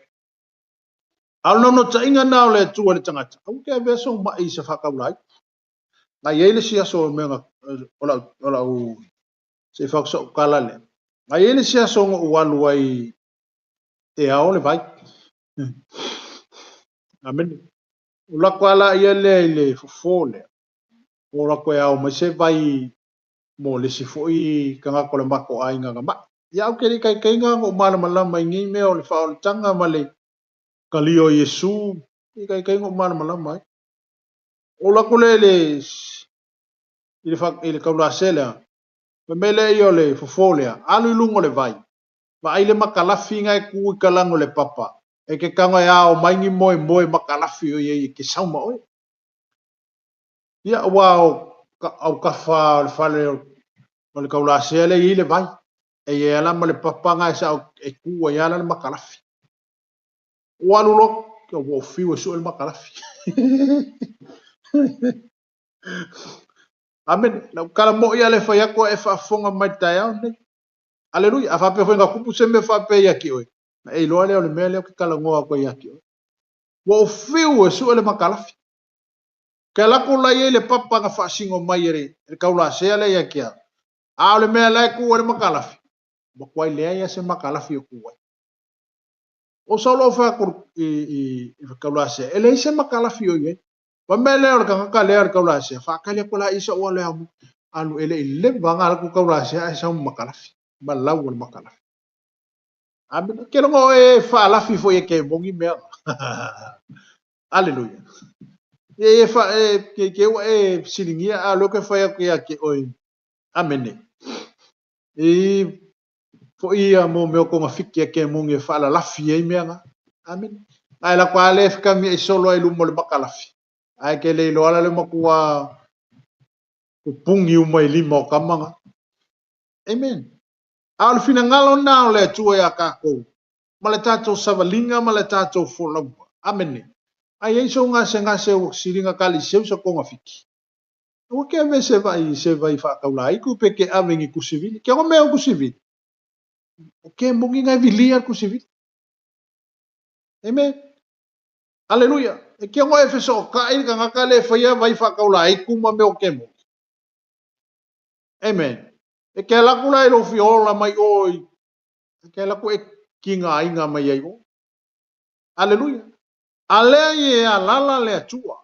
A o le naunautaiga lena o le Atua i le tagata, aua te avea sou mai i se faataulai. Na i ai le isi aso o mea o lau, o lau, se i fai atu tala lea. Na i ai le isi aso na ou alu ai e ao le vai. Amene. O lako ala ia lea i le fofo lea. O lako e ao mai se vai mo le isi foi tagata o le matou aiga na mai. Ia ou te le i taitaiga ona ou malamalama i nei mea o le faaolataga ma le talia o Iesu. I taitaiga ou malamalama ai. O lako lea i le taulase lea. Fai mai lea ia o le fofo lea, alu i luga o le vai. Vaai le makalafi na e tu i talaane o le papa. E te tago e ao mai ni moemoe makalafi o i ai e te sau ma oe. Ia, aua o autafa o le fale o le taulasea lea e i ai le vai. E i ai lava ma le papa na e sao e tu ai lava le makalafi. Ua alu loa, ua ou fiu e sue le makalafi. Amene. Lau tala moi lava le fai atu a e faafofoga mai i le taeao lenei. Aleluia. A faapea foi na tupu se mea faapea ia te oe, na e iloa lea o le mea lea ou te talanoa atu ai ia te oe. Ua ou fiu e sue le makalafi. Ke alu atu la i ai le papa na faasino mai e le taulasea lea ia te au. A o le mea la e tu ai le makalafi, ua matuai leai lava se makalafi o tu ai. O sau loa fai atu i le taulasea, e leai se makalafi o i ai. Fai mai lea o le tagata lea o le taulasea, faatali atu la i sau alu e ao. Alu e le i leva ona alu atu taulasea ae sau ma makalafi, ma lau o le makalafi. Amene. Ke logo e faalafi foi e ke mongi mea. Aleluia. E fa e ke ke ua e siligia a lo ke fai atu ia ke oi. Amene. E foi ia mo mea o togafiti e ke mongi e faalalafi ai mea na. Amene. Ae la kwa le fika mi e solo ai lumo le makalafi. Ae ke le iloa la le matua pupungi uma i lima o kama na. Amen. A o le finagalo na o le Atua ia tatou, ma le tatou savaliga ma le tatou folauga. Amene. Ai ai sou gasegase ua siliga kaliseu sa togafiti. Ua ke ave se vai se vai faataulaiku pe ke ave ni tusi vili. Ke o mea o tusi vili. O ke mongi ngai vilia tusi vili. Amen. Aleluia. E ke o e feso ka i tagata le faia vai faataulaiku ma mea o ke mongi. Amen. E ke alu atu la i lou fia ola mai oi. E ke alu atu e kigaina mai ai o. Aleluia. A lea e alala le Atua.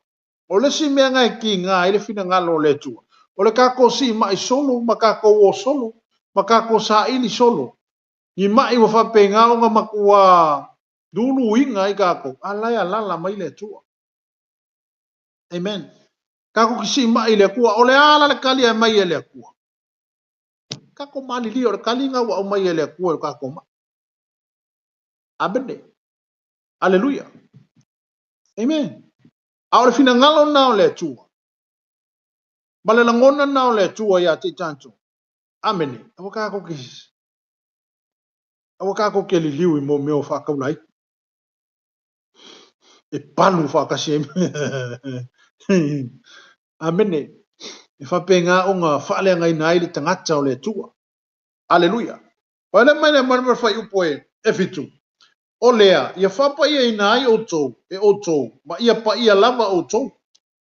O le isi mea na e kiga ai le finagalo o le Atua. O le tatou siimai solo ma tatou o solo ma tatou saili solo. Ni mai ua faapena ona matua luluina ai tatou. A la e alala mai le Atua. Amen. Tatou te siimai i le Atua. O le a la le tali e aumai e le Atua. Tatou malilie o le tali na ua aumai e le Atua e tatou mai. Amene. Aleluia. Amen. A o le finagalo na o le Atua. Ma le lagona na o le Atua ia te i tatou. Amene. Aua tatou ke aua tatou ke liliu i mo mea o faataulai. E palu faatasi ai. Amene. E faapena ona faaleagaina ai le tagata o le Atua. Aleluia. O le mai le mai le fuaiupu e 7. O lea, ia faapaiaina ai outou, e outou, ma ia paia lava outou.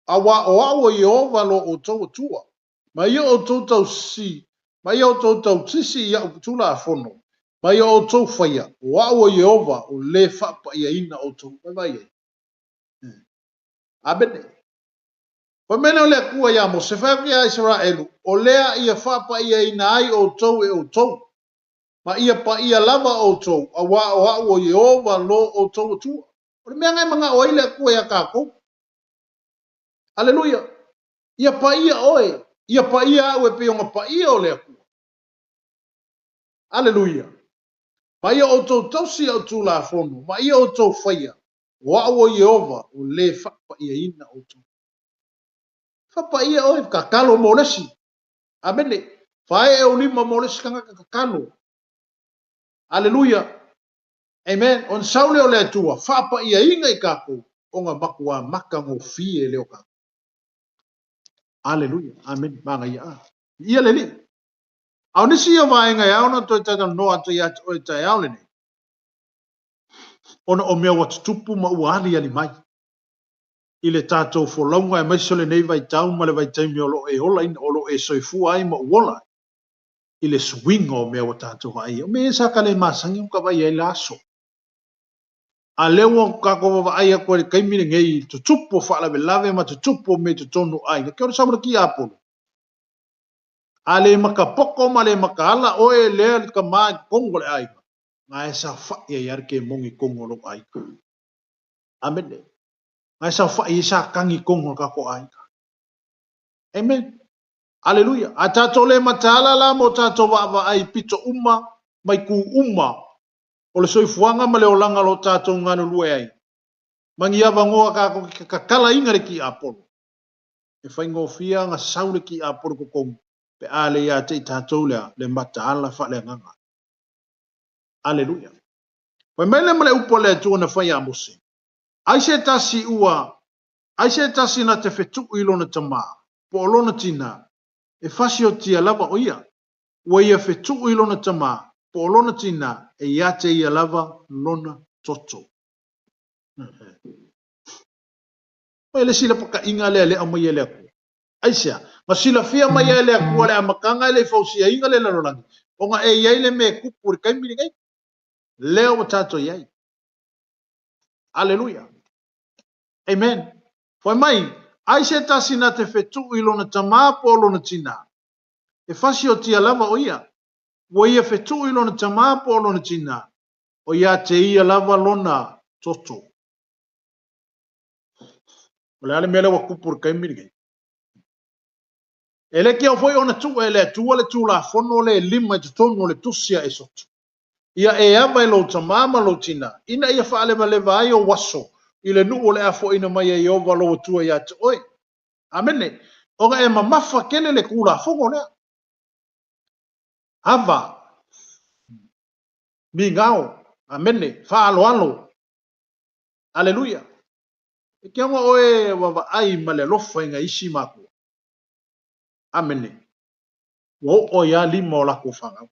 Aua o au o Ieova lo outou Atua. Ma ia outou tausi, ma ia outou tausisi i au tulafono. Ma ia outou faia, o au o Ieova o le faapaiaina outou. Vai vai ai. Amene. Fai mai lea o le Atua ia Mose, fai atu ia Isaraelu, o lea ia faapaiaina ai outou e outou. Ma ia paia lava outou, aua o au o Ieova lo outou Atua. O le mea ngai manao ai le Atua ia tatou. Aleluia. Ia paia oe, ia paia au e pei ona paia o le Atua. Aleluia. Ma ia outou tausi au tulafono, ma ia outou faia, o au o Ieova o le faapaiaina outou. Faapaia oe, tatalo mo le isi. Amene. Faaee ou lima mo le isi tagata tatalo. Aleluia. Amen. Ona sau lea o le Atua, faapaiaina i tatou, ona matua matagofie lea o tatou. Aleluia. Amene. Manaia. A. Ia le Alii. A o nisi ia o vaega e ao ona toe talatalanoa atu ia te oe i le taeao lenei, ona o mea ua tutupu ma ua aliali mai i le tatou folauga aemaise o lenei vaitau ma le vaitaimi o lo o e olaina, o lo o e soifua ai ma ou ola ai, i le suiga o mea ua tatou vaai ai. O mea ia sa ta le masani ona ta vaai ai la aso. A lea ua tatou vaavaai atu ai i le taimi lenei i le tutupu o faalavelave ma tutupu o mea i totonu o aiga, ke o le sau o le tiapolo. A le matapoto ma le mataala oe lea le tama i totonu o le aiga, na e saofai ai lava le kemoni i totonu o lou aiga. Amene. Na e saofai ai Satani i totonu o le tatou aiga. Amen. Aleluia. A tatou le mataala la mo tatou vaavaai i pito uma ma itu uma o le soifuaga ma le olaga o lo o tatou galulue ai, ma ni avanoa tatou te tatalaina le tiapolo, e faigofie ona sau le tiapolo i totonu pe a le ia te i tatou lea le mataala faaleagaga. Aleluia. Fai mai lea ma le upu a le Atua na fai ia Mose, Ai se tasi ua, ai se tasi na te fetuʻu i lona tamā, po o lona tinā, e fasiotia lava o ia. Ua ia fetuʻu i lona tamā, po o lona tinā, e ia te ia lava lona toto. Oi le silapakaʻiga lea le aumai e le Atua. Aisea? Na silafia mai e le Atua le amataga e le i fausiaina le lalolagi, ona e i ai le mea e tupu i le taimi lenei. Lea ua tatou i ai. Aleluia. Amen. Fai mai, ai se tasi na te fetuʻu i lona tamā po o lona tinā, e fasiotia lava o ia. Ua ia fetuʻu i lona tamā po o lona tinā, o ia te ia lava lona toto. O le a le mea lea ua tupu i le taimi lenei? E le kiau foi ona tuu e le Atua le Tulafono le lima i totonu o le Tusi a Esoto. Ia e ava i lou tamā ma lou tinā, ina ia faalevaleva ai ou aso i le nuu o le a foaina mai e Ieova lou Atua ia te oe. Amene. Ona e mamafa tele le Tulafono lea. Ava. Migao. Amene. Faaaloalo. Aleluia. E ke ona oe vaavaai ma le alofa i nai isi matua. Amene. Ua oo ai lava lima o latou fanau.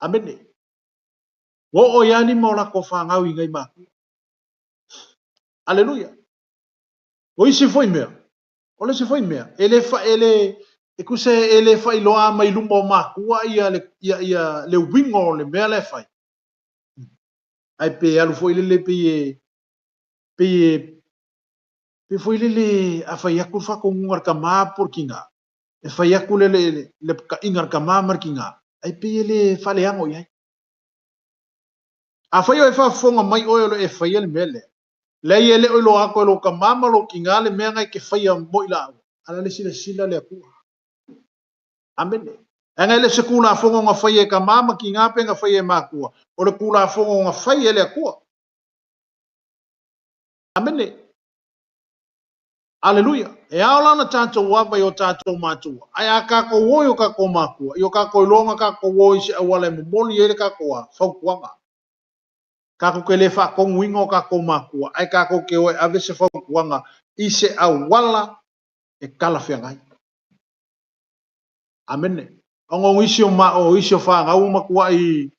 Amene. Ua oo ai lava lima o latou fanau i nai matua. Aleluia. O isi foi mea, o le isi foi mea, e le fa, e le, e tusa e le faailoa mai luma o matua ia le, ia, ia le uiga o le mea la e fai. Ae pe alu foi lele pei e, pei e, pei foi lele a fai atu le faatonuga a le tama po o le tinā, e fai atu le, le, le pakaʻiga a le tama ma le tinā, ae pei e le faaleago i ai. Afai o e faafofoga mai oe o lo o e faia le mea lea, leai e le o iloa atu e lou tama ma lou tinā le mea na e te faia mo i laua, a la le silasila le Atua. Amene. Leaga e le o se Tulafono na faia e tama ma tinā pe na faia e matua, o le Tulafono na fai e le Atua. Amene. Aleluia. E ao la ona tatou ava i o tatou matua. Ae a tatou o i o tatou matua, i o tatou iloa na tatou o i se auala e momoli ai le tatou a, fautuaga. Tatou te le faatonuina o tatou matua, ae tatou te o e ave se fautuaga i se auala e talafeagai. Amene. Ona o nisi o ma, o isi o fanau ua matuai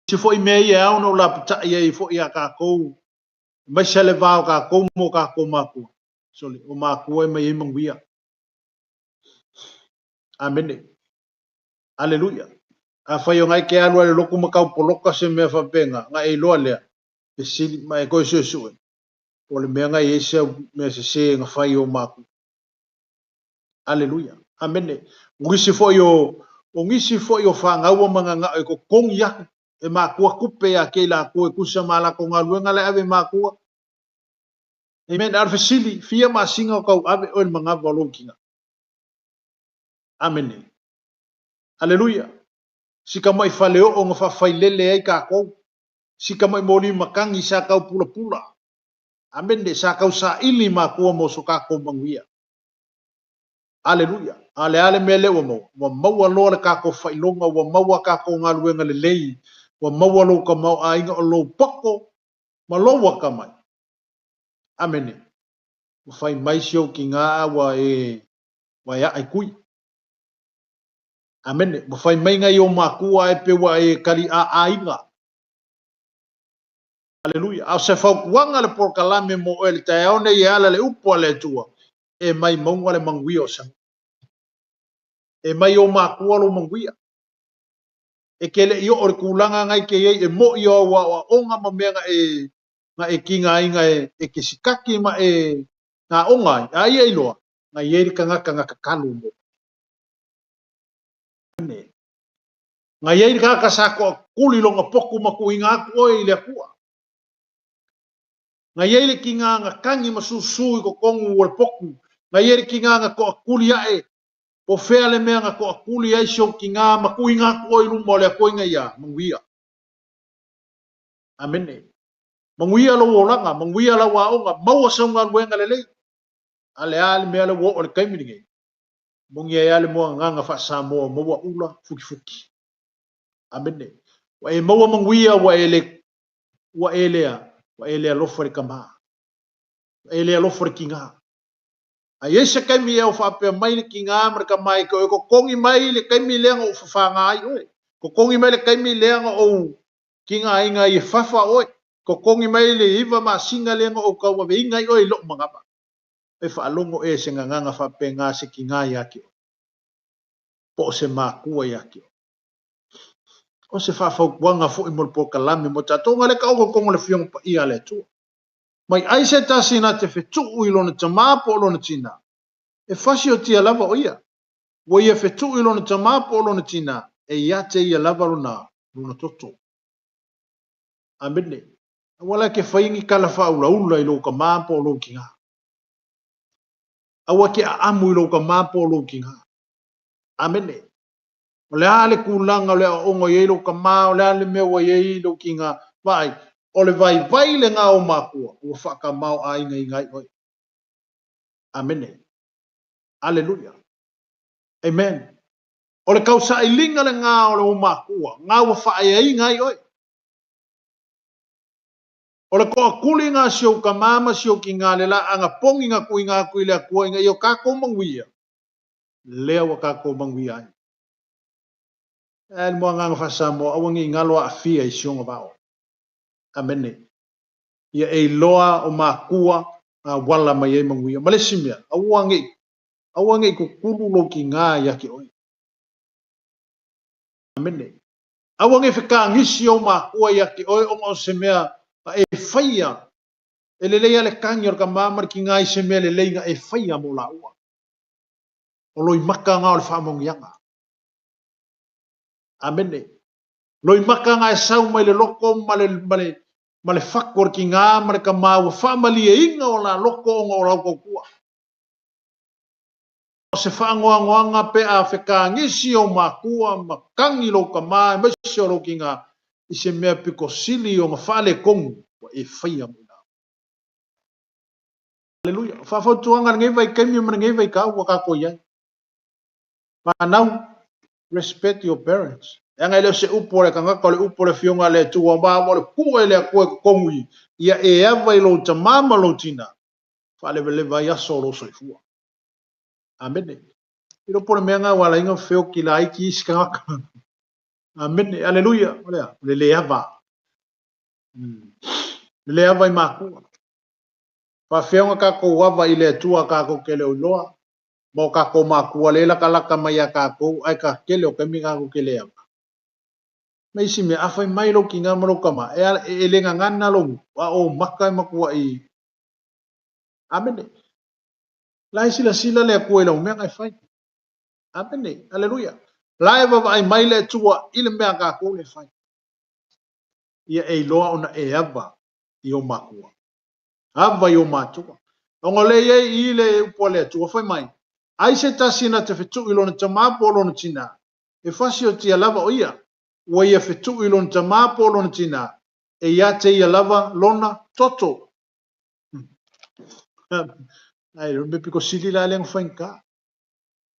isi foi mea ia e ao ona ou lapatai ai foi iā tatou, aemaise le va o tatou ma o tatou matua. Sole, o matua e mai ai manuia. Amene. Aleluia. Afai o na e te alu ai i le lotu ma tau poloka se mea faapena, na e iloa lea, fesili ma e toe suesue, po o le mea na i ai se au mea sese na fai i ou matua. Aleluia. Amene. O nisi foi o, o nisi foi o fanau ua mananao e totogi atu e matua tupe ia te i latou e tusa ma a latou galuega la e ave i matua. Amen. A o le fesili, fia masina o tau ave oe i le manava o lou tina. Amene. Aleluia. Si tamai faleoo na faafailele ai tatou. Si tamai moli matagi sa tau pulapula. Amene. Sa tau saili matua mo so tatou manuia. Aleluia. A o le a le mea lea ua maua? Ua maua loa le tatou faailoga, ua maua tatou galuega lelei, ua maua lou tamaoaiga o lou poto ma lou atamai. Amene. Ua fai mai si ou tina a ua e ua e a'a i tui. Amene. Ua fai mai nai ou matua ae pe ua e tali'aʻaina. Aleluia. A o se fautuaga le polokalame mo oe i le taeao nei e ala i le upu a le Atua, e mai mauga le manuia o Samoa. E mai ou matua lou manuia. E te le i oo i le tulaga na e te i ai, e mo'i o au aoaoga ma mea na e na e tigaina e te sikati ma e aoga ai, a ia iloa, na i ai le tagata na tatalo mo. Na i ai le tagata sa toatuli lona potu ma tuuina atu oe i le Atua. Na i ai le tiga na tagi ma susu i totonu o le potu. Na i ai le tiga na toatuli ae. Po o fea le mea na toatuli ai si ou tiga ma tuuina atu oe i luma o le Atua ina ia manuia. Amene. Manuia lou olaga, manuia lau aoga, maua sau galuega lelei. A le a le mea lea ua oo i le taimi lenei? Moni ai lava le muagaga faa-Samoa, maua ula futifuti. Amene. Ua e maua manuia, ua e le, ua e lea, ua e le alofa i le tama. Ua e le alofa i le tiga. A i ai se taimi ea o faapea mai le tiga ma le tama ia te oe, totogi mai le taimi lea na ou fafaga ai oe. Totogi mai le taimi lea na ou tigaina ai e fafa oe. Totogi mai le 9 masina lea na ou tauaveina ai oe i lou manava. E faalogo ea i se gagana faapena a se tiga ia te oe, po o se makua ia te oe. O se faafautuaga foi mo le polokalame mo tatou, na le taoto i totonu o le Afioga Paia a le Atua. Mai ai se tasi na te fetuu i lona tamā po o lona tinā, e fasiotia lava o ia. Ua ia fetuu i lona tamā po o lona tinā, e ia te ia lava lona, lona toto. Amene. Aua la e te faia ni tala faaulaula i lou tamā po o lou tinā. Aua te aamu i lou tamā po o lou tinā. Amene. O le a le tulaga o le aoaoga o i ai lou tamā, o le a le mea ua i ai lou tinā, vaai, o le vaivai lena o matua ua faatamaoaigaina ai oe. Amene. Aleluia. Amen. O le tausailiga lena o le matua, na ua faaeaina ai oe. O le toatuliga a si ou tamā ma si ou tinā le laaga pogi na tuuina atu i le Atua ina ia o tatou manuia, lea ua tatou manuia ai. Ae le muagaga faa-Samoa, aua ne i galo aafia i si ona vao. Amene. Ia e iloa o makua auala mai ai manuia. Ma le isi mea, aua ne i, aua ne i tutulu lou tiga ia te oe. Amene. Aua ne i fetagisi ou makua ia te oe ona o se mea na e faia. E lelei lava le tagi o le tama ma le tiga i se mea lelei na e faia mo laua. O loimata na o le faamanuiaga. Amene. Loimata na e sau mai le loko ma le, ma le, ma le fatu o le tiga ma le tama ua faamalieina o la loko ona o lau tautua. O se faanoanoaga pe a fetagisi ou makua ma tagi lou tama aemaise o lou tiga i se mea pito sili ona faaletonu ua e faia mo ina. Aleluia. O faafautuaga i lenei vaitaimi ma lenei vaitau ua tatou i ai. Fanau, respect your parents. Leaga e le o se upu a le tagata, o le upu a le Afioga a le Atua, ma ua le pue le Atua i totonu i ia e ava i lou tamā ma lou tinā, faalevaleva ai aso o lou soifua. Amene. I loko o le mea lena ua ala ai ona feoti laiti isi tagata. Amene. Aleluia. O le a? O le le ava. Le le ava i makua. Faafefea ona tatou ava i le Atua tatou te le o iloa ma o tatou makua lea e latalata mai ia tatou, ae ka tele o taimi tatou te le ava. Ma isi mea, a fai mai lou tiga ma lou tama, e, e le gagana lou, a o maka e matuai. Amene. La e silasila le Atua i lau mea na e fai. Amene. Aleluia. La e vaavaai mai le Atua i le mea a tatou le fai. Ia e iloa ona e ava i o makua. Ava i o matua. Ona o lea e i ai i le upu a le Atua, fai mai, ai se tasi na te fetuu i lona tamā po o lona tinā, e fasiotia lava o ia. Ua ia fetuu i lona tamā po o lona tinā, e ia te ia lava lona toto. Ai, o le mea pito sili la lea na faigata.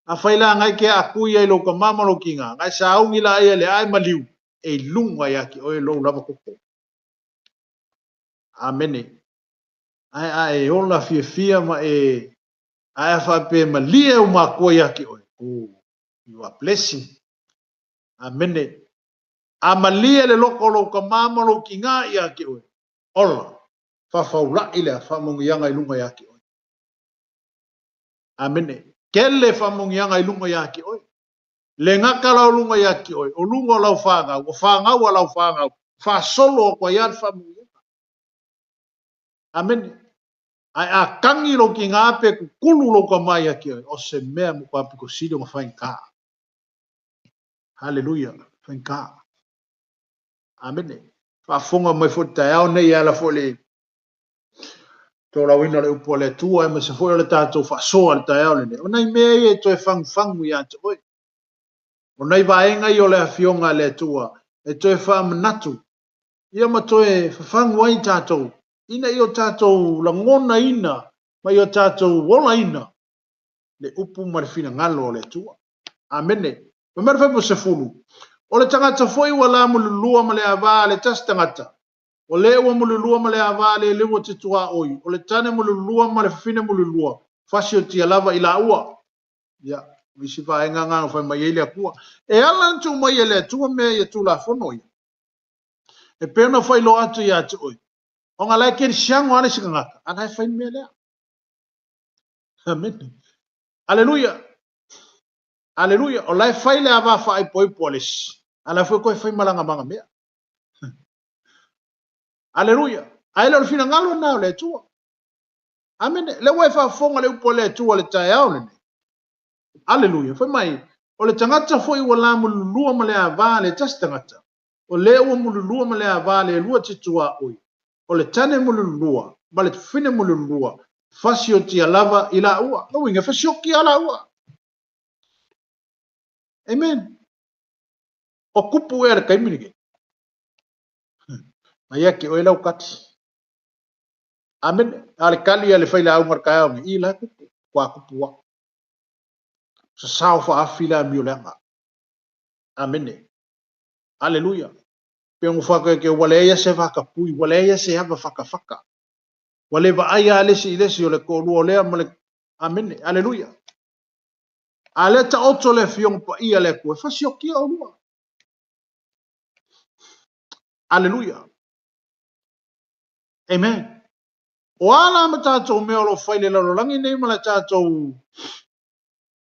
Afai la ngai ke akui ai lou tamā ma lou tinā, ngai sauni laia i le ae maliu, e i luga ia te oe lou lava toto. Amene. Ae a e ola fiafia ma e ae a faapea e malie ou makua ia te oe, oh, you are blessing. Amene. A malie le loko o lou tamā ma lou tinā ia te oe, ola, fafaulai le faamanuiaga i luga ia te oe. Amene. Tele faamanuiaga i luga ia te oe. Le gata la o luga ia te oe, o luga o lau fanau, o fanau a lau fanau, faasolo atu ai lava le faamanuiaga. Amene. Ae a tagi lou tinā pe kukulu lou tamā ia te oe, o se mea matua pito sili ona faigata. Haleluia, faigata. Amene. Faafofoga mai foi i le taeao nei e ala foi i le tolauina o le upu a le Atua, aemaise foi o le tatou faasoa i le taeao lenei. O nai mea ia e toe fagufagu ia te oe. O nai vaega ia o le Afioga a le Atua e toe faamanatu ia ma toe fafagu ai tatou, ina ia o tatou lagonaina ma ia o tatou olaina le upu ma le finagalo o le Atua. Amene. Fai mai le Fuaiupu 10, o le tagata foi ua la mulilua ma le ava a le tasi tagata, o le ua mulilua ma le ava a le lua te tuaoi, o le tane mulilua ma le fafine mulilua, fasiotia lava i laua. Ia, o isi vaega na fai mai ai le Atua. E ala ona tuu mai e le Atua mea ia Tulafono ia. E pei ona faailoa atu ia te oe, ona la e kerisiano lava le isi tagata, a la e fai le mea lea. Amene. Aleluia. Aleluia. O la e fai le ava faaipoipo a le isi, a la foi toe fai malagamaga mea. Aleluia. Ae le o le finagalo lena o le Atua. Amene. Le ua e faafofoga le upu a le Atua le taeao lenei. Aleluia. Fai mai, o le tagata foi ua la mulilua ma le ava a le tasi tagata, o le ua mulilua ma le ava a le lua te tuaoi, o le tane mulilua ma le fafine mulilua, fasiotia lava i laua. Lona uiga, fasioki lava laua. Amen. O kupu ea le taimi lenei. Mai ia te oe lau kati. Amene. A le kali a le failauga o le taeao nei, i la kupu, kua kupu wa. Sasao faafi le amio leaga. Amene. Aleluia. Pe ona whaka ke ua leai se whakapui, ua leai se ava whakawhaka. Ua le vaai a le isi i le isi o le toalua o lea ma le. Amene. Aleluia. A lea taoto le Afioga Paia a le Atua, e fasiokia oulua. Aleluia. Amen. O a la ma tatou mea o lo o fai i le lalolagi nei ma le tatou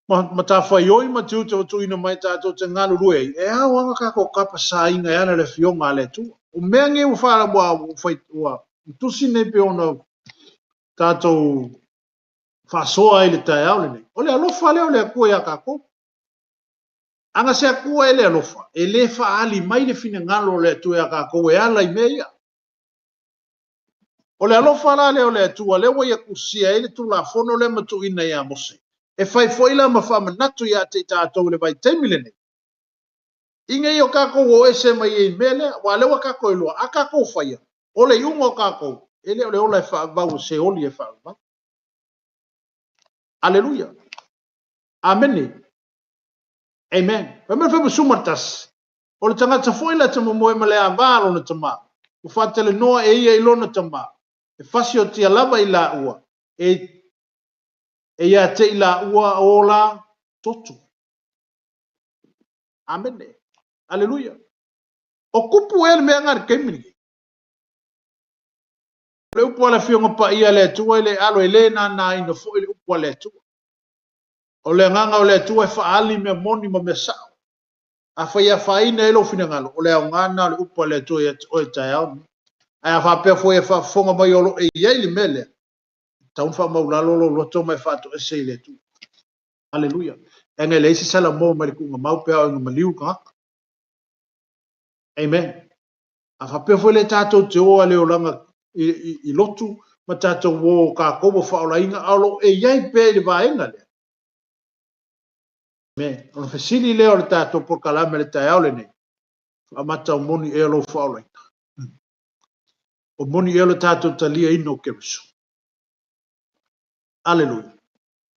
matafaioi ma tiute ua tuuina mai tatou te galulue ai, e ao lava tatou tapasaina e ala i le Afioga a le Atua. O mea nei ua fa ua fai ua tusi nei pe ona tatou faasoa ai i le taeao lenei. O le alofa lea o le Atua ia tatou. Ana se Atua e le alofa, e le faaali mai le finagalo o le Atua ia tatou e ala i mea ia. O le alofa la lea o le Atua, lea ua ia tusia ai le Tulafono lea ma tuuina ia Mose. E fai foi la ma faamanatu ia te i tatou i le vaitaimi lenei. Ina ia o tatou o ese mai ai i mea lea, aua lea ua tatou iloa, a tatou faia, o le iuga o tatou, e le o le ola e faavavau, o se oli e faavavau. Aleluia. Amene. Amen. Fai mai le Fuaiupu 11, o le tagata foi la te momoe ma le ava a lona tamā, ua faatalanoa e ia i lona tamā, e fasiotia lava i laua, e e ia te i laua o la toto. Amene. Aleluia. O kupu ea le mea nga i le taimi lenei. O le upu a le Afioga Paia a le Atua e le alo, e le nānāina foi le upu a le Atua. O le agaga o le Atua e faaali mea moni ma mea sao. Afai e afaina ai lou finagalo, o le aoga lena o le upu a le Atua ia te oe i le taeao lenei. Ae a faapea foi e faafofoga mai o lo o e i ai le mea lea, e tatau ona faamaulalo lou loto ma e faatoese i le Atua. Aleluia. Leaga e leai se salamo mai le tuugamau pe a oo ina maliu le tagata. Amen. A faapea foi lea tatou te o a le olaga i lotu ma tatou o tatou ua faaolaina, a o lo o e i ai pea i le vaega lea. Amen. O le fesili lea o le tatou polokalame i le taeao lenei, faamata o moni ea lou faaolaina? O moni ea lo tatou taliaina o Keriso? Aleluia.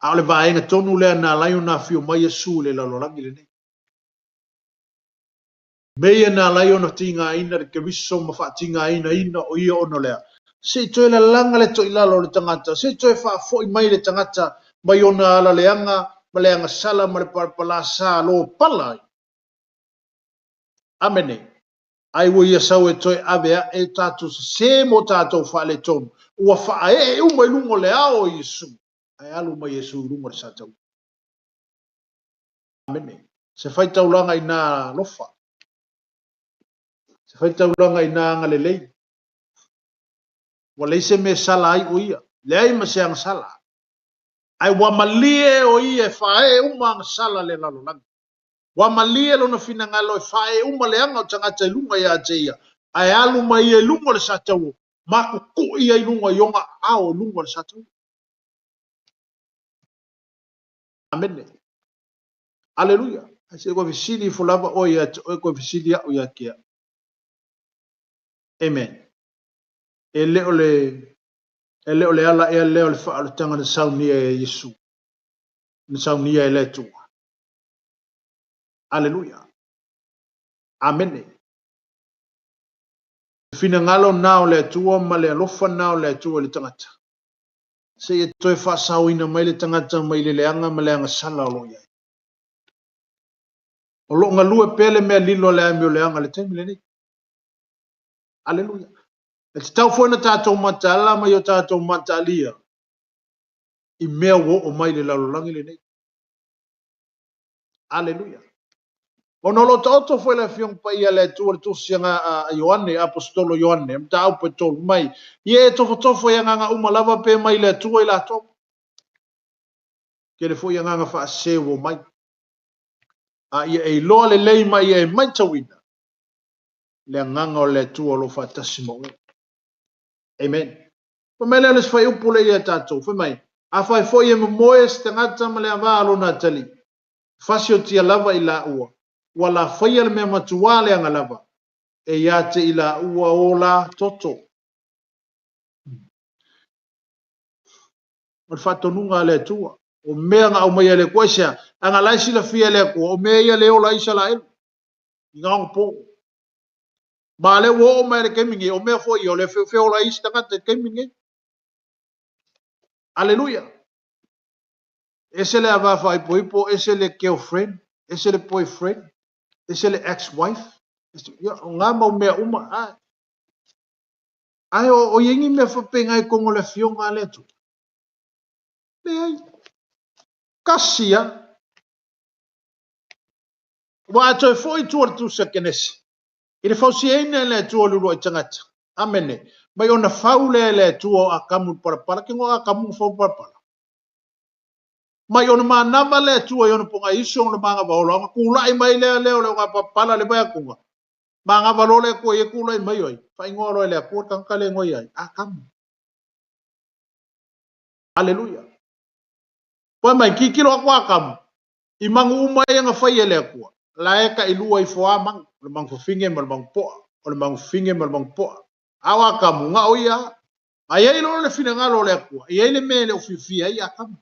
A o le vaega tonu lea na ala ai ona afio mai Iesu i le lalolagi lenei. Mea ia na ala ai ona tigaina le Keriso ma faatigainaina o ia ona o le a? Se i toe lalaga le toilalo o le tagata, se i toe faafoi mai le tagata mai ona ala leaga ma le agasala ma le palapalasa lopala ai. Amene. Ai ua ia sau e toe ave ae tatou sesē mo tatou faaletonu, ua faaee uma i luga o le ao o Iesu, ae alu mai Iesu i luga o le sa taua. Amene. Se faitaulaga i nā alofa. Se faitaulaga i nā agalelei. Ua leai se mea e sala ai o ia. Leai ma se agasala. Ae ua malie o ia e faaee uma agasala le lalolagi. Ua malie lona finagalo e faaee uma leaga o tagata i luga ia te ia, ae alu mai ia i luga o le sa taua, ma kukui ia i luga i ona aao i luga o le sa taua. Amene. Aleluia. Ae se i koe fesili ifo lava oe ia te oe, koe fesili au ia te au. Amen. E le o le e le o le ala ea lea o le faaolataga na saunia e Iesu, na saunia e le Atua. Aleluia. Amene. Le finagalo na o le Atua ma le alofa na o le Atua i le tagata. Seia toe faasaoina mai le tagata mai le leaga ma le agasala o lo o i ai. O lo o galue pea le mea lilo a le amioleaga i le taimi lenei. Aleluia. E tatau foi ona tatou mataala ma i o tatou mataalia i mea ua oo mai i le lalolagi lenei. Aleluia. Ona o lo o taoto foi le Afioga Paia a le Atua i le Tusi a Ioane, Aposetolo Ioane, mataupu e 3 mai, ia e tofotofo i agaga uma lava pe mai le Atua i latou. Tele foi agaga faasese ua omai. A ia e iloa lelei ma ia e matauina le agaga o le Atua o lo o faatasi ma oe. Amen. Fai mai lea o le isi fuaiupu lea ia tatou, fai mai, afai foi e momoe se tagata ma le avā a lona atalii, fasiotia lava i laua, ua lafaia le mea matuā leaga lava, e ia te i laua o la toto. O le faatonuga a le Atua, o mea na aumaia e le Atua, aisea? Leaga la e silafia e le Atua, o mea ia le ola ai Isaraelu i na ona po. Ma lea ua oo mai le taimi nei, o mea foi ia, o le feola ai isi tagata i le taimi nei. Aleluia. Ese le ava faaipoipo, ese le girlfriend, ese le boyfriend, ese le ex-wife. Ese, ia, o ngā mau mea uma. Ai, ai o, o iai ni mea faapena i totonu o le afioga a le Atua? Leai. Kasi lava. Ua a toe foi i tua i le Tusi a Kenese, i le fausiaina e le Atua o le uluai tagata. Amene. Mai ona fau lea e le Atua o Akamu i le palapala, ke ngoa Akamu na fau palapala. Mai ona manava le Atua i ona pogaisu ona manava ola, ona tulai mai lea lea o le ona palapala le vai atuga. Manava loa le Atua ia tulai mai oi. Faaigoa loa e le Atua le tagata le igoa ai, Akamu. Aleluia. Fai mai, tilotilo atu Akamu, i manu uma ia na fai e le Atua, la e tailua ifo lava manu, o le manu fafine ma le manu poa, o le manu fafine ma le manu poa. A o Akamu, na o ia lava. A i ai loa le finagalo o le Atua, e i ai le mea e le o fiafia ai Akamu.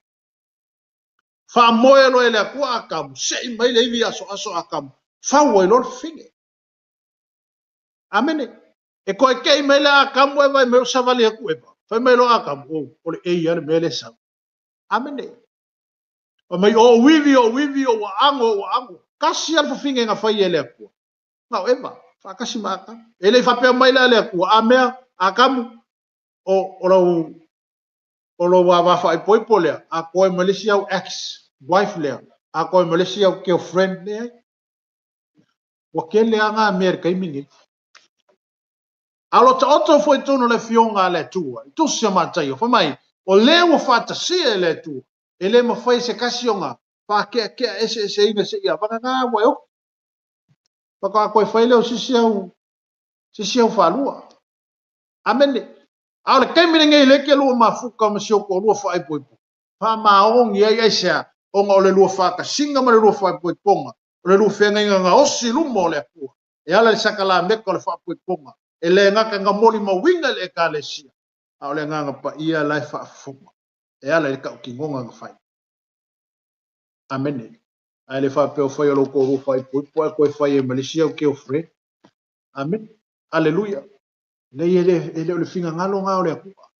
Faamoe loa e le Atua Akamu, sei mai le ivi asoaso Akamu, fau ai loa le fafine. Amene. E toe kei mai le Akamu e vaai mai o savali atu Eva. Fai mai loa Akamu, o, o le ei lava le mea lea e sau. Amene. Fai mai, o ou ivi, o ou ivi, o ua ago, o ua ago. Tasi lava le fafine na fai e le Atua. Na o Eva, faatasi ma Akamu. E le i faapea mai la le Atua, a mea, Akamu, o, o lau, o lou ava faaipoipo lea, a koe ma le isi au ex wife lea, a koe ma le isi au girlfriend, leai. Ua tele lava ngā mea i le taimi lenei. A o lo taoto foi i totonu o le Afioga a le Atua, i Tusi a Mataio, fai mai, o le ua faatasia e le Atua, e le mafai e se tasi ona faakeakea eseeseina seia vagana ua e oti. Faatoa toe fai lea o se isi au, se isi au faalua. Amene. A o le taimi lenei lea e te lua mafuta ma si ou toalua faaipoipo, faamaoni ai aisea? Ona o le lua faatasiga ma le lua faaipoipoga, o le lua feagaiga gaosi i luma o le Atua, e ala i le sakalameta o le faapoipoga, e le gata na molimauina i le Ekalesia, a o le Agaga Paia la e faafofoga, e ala i le tautinoga na fai. Amene. Ae le faapea o fai o lou toalua faaipoipo ae toe fai ai ma le isi au girlfriend. Amene. Aleluia. Leai, e le o le finagalo lena o le Atua.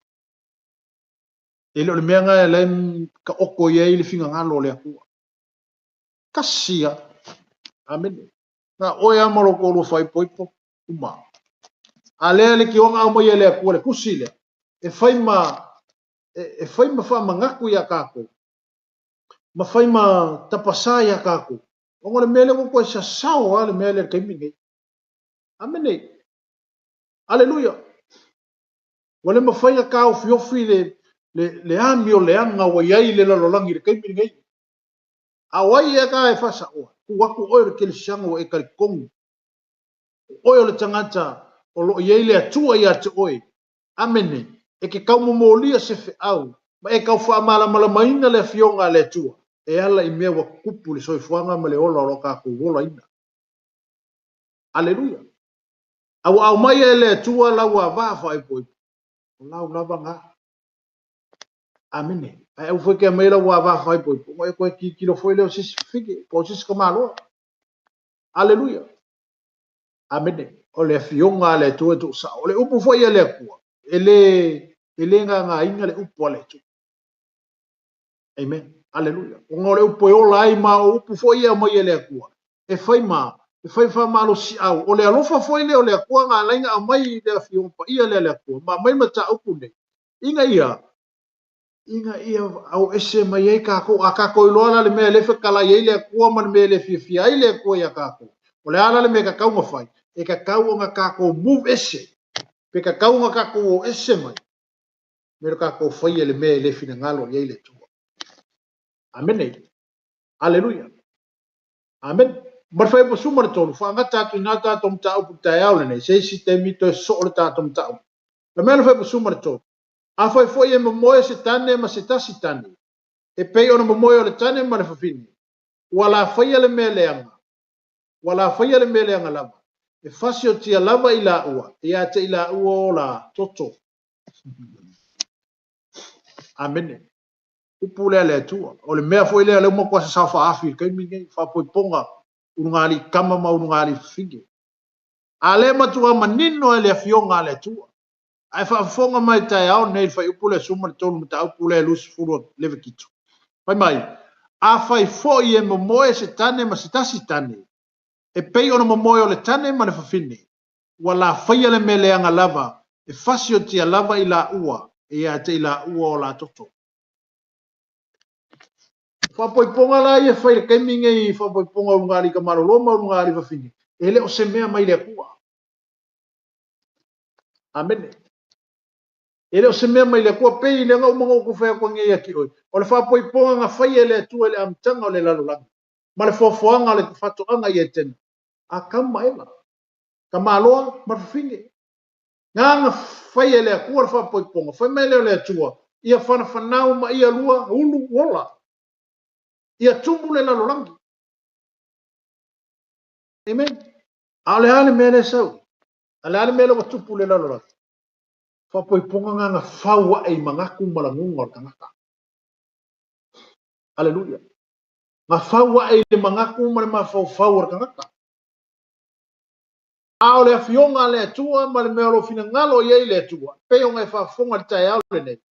E le o le mea lena e la e taoto i ai le finagalo o le Atua. Tasi lava. Amene. Na o oe lava ma lou toalua faaipoipo, uma. A lea le tioga aumai e le Atua le tusi lea, e fai ma faamanatu iā tatou, ma fai ma tapasā iā tatou, ona o le mea lea ua toe sasao lava le mea lea i le taimi lenei. Amene. Aleluia. Ua le mafai ona taofiofi le amioleaga ua i ai le lalolagi i le taimi lenei. A o ai ea ka e faasaoa? Tu atu oe o le kerisiano ua e talitonu. O oe o le tagata o lo o i ai le Atua ia te oe. Amene. E te taumomolia se feau ma e tau faamalamalamaina le afioga a le Atua e ala i mea ua tutupu i le soifuaga ma le ola o lo o tatou olaina. Aleluia. A ua aumai e le Atua lau avā faaipoipo, o lau lava na. Amene. Ae aua foi e te aumai lau avā faaipoipo, ona e toe tilotilo foi lea o se isi fafine, po o se isi tamaloa. Aleluia. Amene. O le afioga a le Atua e tuusao. O le upu foi a le Atua, e le gagaina le upu a le Atua. Amen. Aleluia. Ona o le upu e ola ai ma o upu foi e aumai e le Atua, e fai ma e fai faamalosiau. O le alofa foi lea o le Atua na ala ai ona aumai le afioga paia lea a le Atua, ma aumai mataupu nei, ina ia au ese mai ai tatou. A tatou iloa la le mea e le fetalai ai le Atua ma le mea e le fiafia ai le Atua ia tatou, o le a la le mea e tatau ona fai? E tatau ona tatou move ese, pe tatau ona tatou o ese mai, me le tatou faia le mea e le finagalo i ai le Atua. Amene. Aleluia. Amen. Ma le fuaiupu 13, faagata atu i na tatou mataupu i le taeao lenei, se isi taimi toe soo le tatou mataupu. Le mea le fuaiupu 13, afai foi e momoe se tane ma se tasi tane, e pei ona momoe o le tane ma le fafine, ua lafaia le mea leaga, ua lafaia le mea leaga lava, e fasiotia lava i laua, ia te i laua o la toto. Amene. Upu lea le Atua. O le mea foi lea lea ua matua sasao faaafi i le taimi lenei, faapoipoga ulugalii tama ma ulugalii fafine. A le matua manino e le afioga a le Atua. Ae faafofoga mai taeao nei le fuaiupu le 13 mataupu le 20 Levitito. Fai mai, afai foi e momoe se tane ma se tasi tane, e pei ona momoe o le tane ma le fafine, ua lafaia le mea leaga lava, e fasiotia lava i laua, e ia te i laua o la toto. Faapoipoga la ia fai le taimi nei, faapoipoga ulugalii tamalolo ma ulugalii fafine, e le o se mea mai le Atua. Amene. E le o se mea mai le Atua, pei le ona uma na ou fai atu nei ia te oe. O le faapoipoga na fai e le Atua i le amataga o le lalolagi, ma le foafoaga o le faatoaga i Etena, Atamu ma Eva, tamaloa ma le fafine. Na fai e le Atua le faapoipoga, fai mai lea o le Atua, ia fanafanau ma ia lua ulu ola, ia tumu le lalolagi. Amen. A o le a le mea lea sau? A le a le mea lea ua tupu le lalolagi? Faapoipoga na fau ae i manatu ma laguga o le tagata. Aleluia. Na fau ae i le manatu ma le mafaufau o le tagata. A o le afioga a le Atua ma le mea o lo o finagalo i ai le Atua, pei ona e faafofoga i le taeao lenei.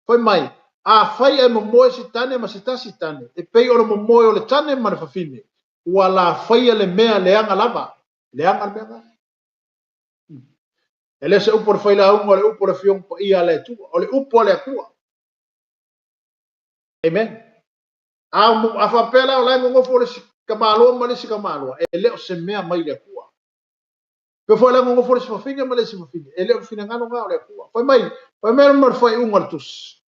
Fai mai, afai e momoe se tane ma se tasi tane, e pei ona momoe o le tane ma le fafine, ua lafaia le mea leaga lava. Leaga le mea lava. E le se upu o le failauga, o le upu o le afioga paia a le Atua, o le upu a le Atua. Amen. A faapea la o la e nonofo le isi tamaloa ma le isi tamaloa, e le o se mea mai le Atua. Pe foi la nonofo le isi fafine ma le isi fafine, e le o le finagalo na o le Atua. Fai mai ma le faaiuga o le tusi.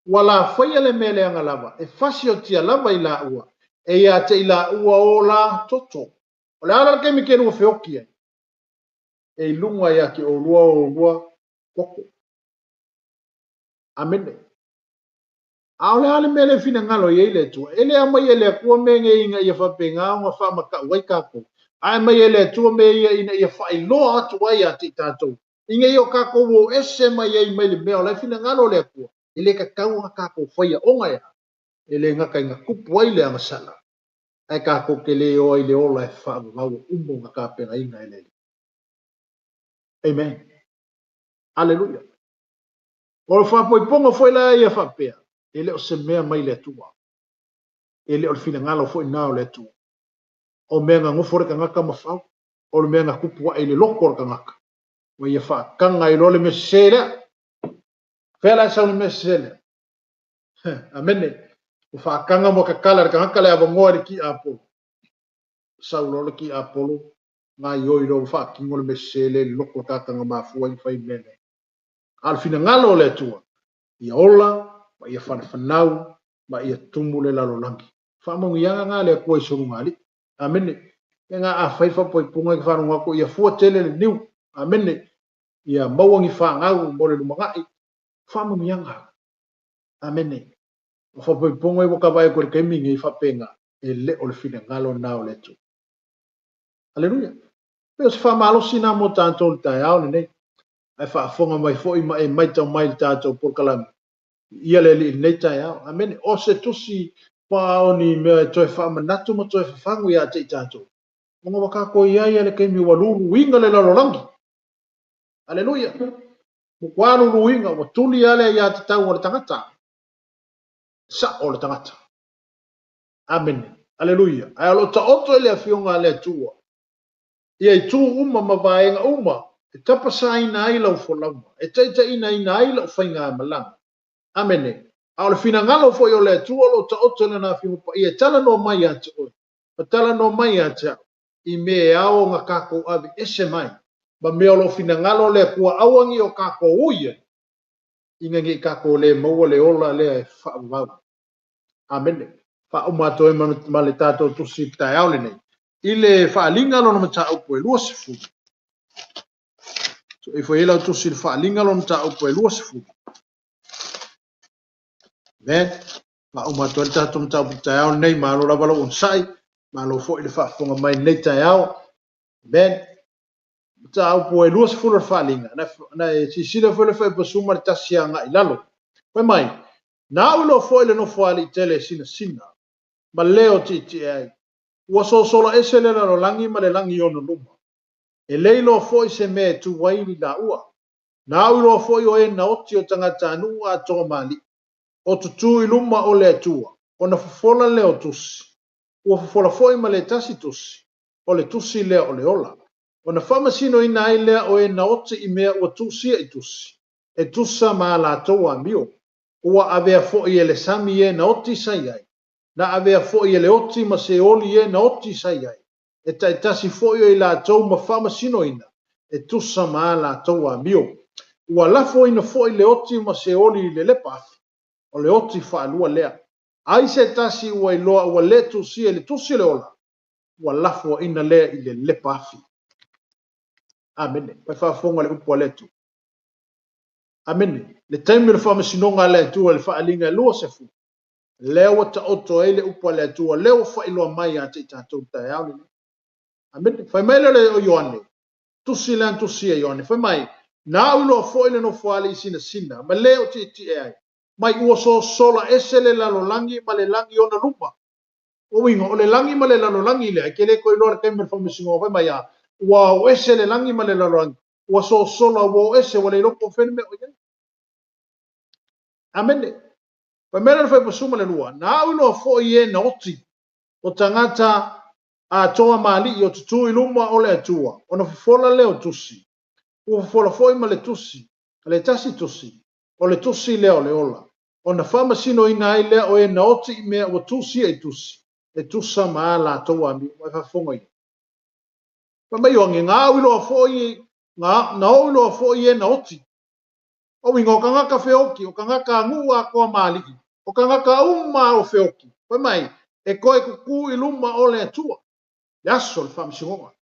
Ua lafaia le mea leaga lava, e fasiotia lava i laua, e ia te i laua o la toto. O le ala le taimi ke lua feoki ai, e i luga ia te olua o olua toto. Amene. A o le a le mea le finagalo i ai le Atua. E le aumai e le Atua mea nei ina ia faapena ona faamatau ai tatou. Ae mai e le Atua mea ia ina ia faailoa atu ai ia te i tatou. Ina ia o tatou o ese mai ai mai le mea o le finagalo o le Atua. E le tatau ona tatou faia ona ea. E le gata ina tupu ai le agasala, ae tatou te le o ai i le ola e faavavau ua uma ona tapenaina e le Alii. Amen. Aleluia. O le faapoipoga foi la ia faapea, e le o se mea mai le Atua. E le o le finagalo foi lena o le Atua. O mea na nofo le tagata ma fau, o le mea na tupu ae i le loto o le tagata, ua ia faataga ai loa le mea sese lea. Fea la e sau le mea sese lea? Amene. Ua faataga ma tatala e le tagata le avanoa i le tiapolo. Sau loa le tiapolo, gaioi loa ua faatino le mea sese lea i le loto o le tagata na mafua ai ona fai mea nei. A o le finagalo o le Atua, ia ola, ma ia fanafanau, ma ia tumu le lalolagi. Faamanuiaga na a le Atua i soluga alii. Amene. Ia na afai faapoipoga i ka faalogo atu ia fua tele le niu. Amene. Ia maua ni fanau mo le lumanai. Faamanuiaga. Amene. O faapoipoga ua ka vaai atu i le taimi nei faapena, e le o le finagalo na o le Atua. Aleluia. Pei o se faamalosi na mo tatou le taeao lenei. Ae faafofoga mai foi ma e maitau mai i le tatou polokalame. Ia le Alii i lenei taeao. Amene. O se tusi pa o ni mea e toe faamanatu ma toe fafagu ia te i tatou. Ona ua tatou i ai i le taimi ua luluina le lalolagi. Aleluia. Ua luluina, ua tuli ale ia te tau o le tagata. Sa o le tagata. Amene. Aleluia. Ae o lo o taoto i le afioga a le Atua. Ia itu uma ma vaega uma e tapasaina ai lau folauga, e taitaiinaina ai lau faigamalaga. Amene. A o le finagalo foi o le Atua o lo o taoto i lana afioga paia e talanoa mai ia te oe, ma talanoa mai ia te au, i mea e ao ona tatou ave ese mai, ma mea o lo o finagalo le Atua aua ne i o tatou ui ai, ina ne i tatou le maua le ola lea e faavavau. Amene. Faauma atu ai ma le tatou tusi i le taeao lenei. I le Faaaliga lona mataupu e 20. So ifo i lau tusi i le Faaaliga lona mataupu e 20. Amen. Faauma atu ai le tatou mataupu i le taeao lenei. Malo lava lou onosai. Malo foi le faafofoga mai lenei taeao. Amen. Mataupu e 20 o le Faaaliga. Na e silasila foi le fuaiupu 11 agai i lalo. Fai mai, na au iloa foi le nofoalii tele e sinasina, ma le o tietie ai. Ua sosola ese le lalolagi ma le lagi ona luma. E le iloa foi se mea e tu ai i laua. Na au iloa foi o e naoti o tagatanuu atoa ma alii. O tutū i luma o le Atua, ona fofola lea o tusi. Ua fofola foi ma le tasi tusi, o le tusi lea o le ola. Ona faamasinoina ai lea o e naoti i mea ua tusia i tusi, e tusa ma a latou amio. Ua avea foi e le sami e naoti sa i ai. Na avea foi e le oti ma Seoli e naoti sa i ai. E taitasi foi o i latou ma faamasinoina, e tusa ma a latou amio. Ua lafoina foi le oti ma Seoli i le lepa afi. O le oti faalua lea. Ai se tasi ua iloa ua le tusia i le tusi o le ola, ua lafoaina lea i le lepa afi. Amene. Pai faafofoga le upu a le Atua. Amene. Le taimi o le faamasinoga a le Atua i le Faaaliga e 20, lea ua taoto ai le upu a le Atua, lea ua faailoa mai ia te i tatou taeao lenei. Amene. Fai mai lea o Ioane, tusi lea na tusi e Ioane, fai mai, na au iloa foi le nofoalii sinasina, ma le o tietie ai, mai ua sosola ese le lalolagi ma le lagi ona luma. O uiga, o le lagi ma le lalolagi lea, e te le toe iloa le taimi o le faamasinoga, fai mai a, ua o ese le lagi ma le lalolagi, ua sosola, ua o ese, ua le iloa po o fea le mea o i ai. Amene. Fai mai le fuaiupu 12, na au iloa foi e naoti o tagata atoa ma alii o tutū i luma o le Atua, ona fofola lea o tusi. Ua fofola foi ma le tusi, le tasi tusi, o le tusi lea o le ola. Ona faamasinoina ai lea o e naoti i mea ua tusia i tusi, e tusa ma a latou amio. Ua e faafofoga ia. Fai mai Ioane, na au iloa foi, na ou iloa foi e naoti. O uiga, o tagata feoki, o tagata nuu atoa ma alii, o tagata uma o feoki. Fai mai, e toe tutū i luma o le Atua, le aso o le faamasinoga.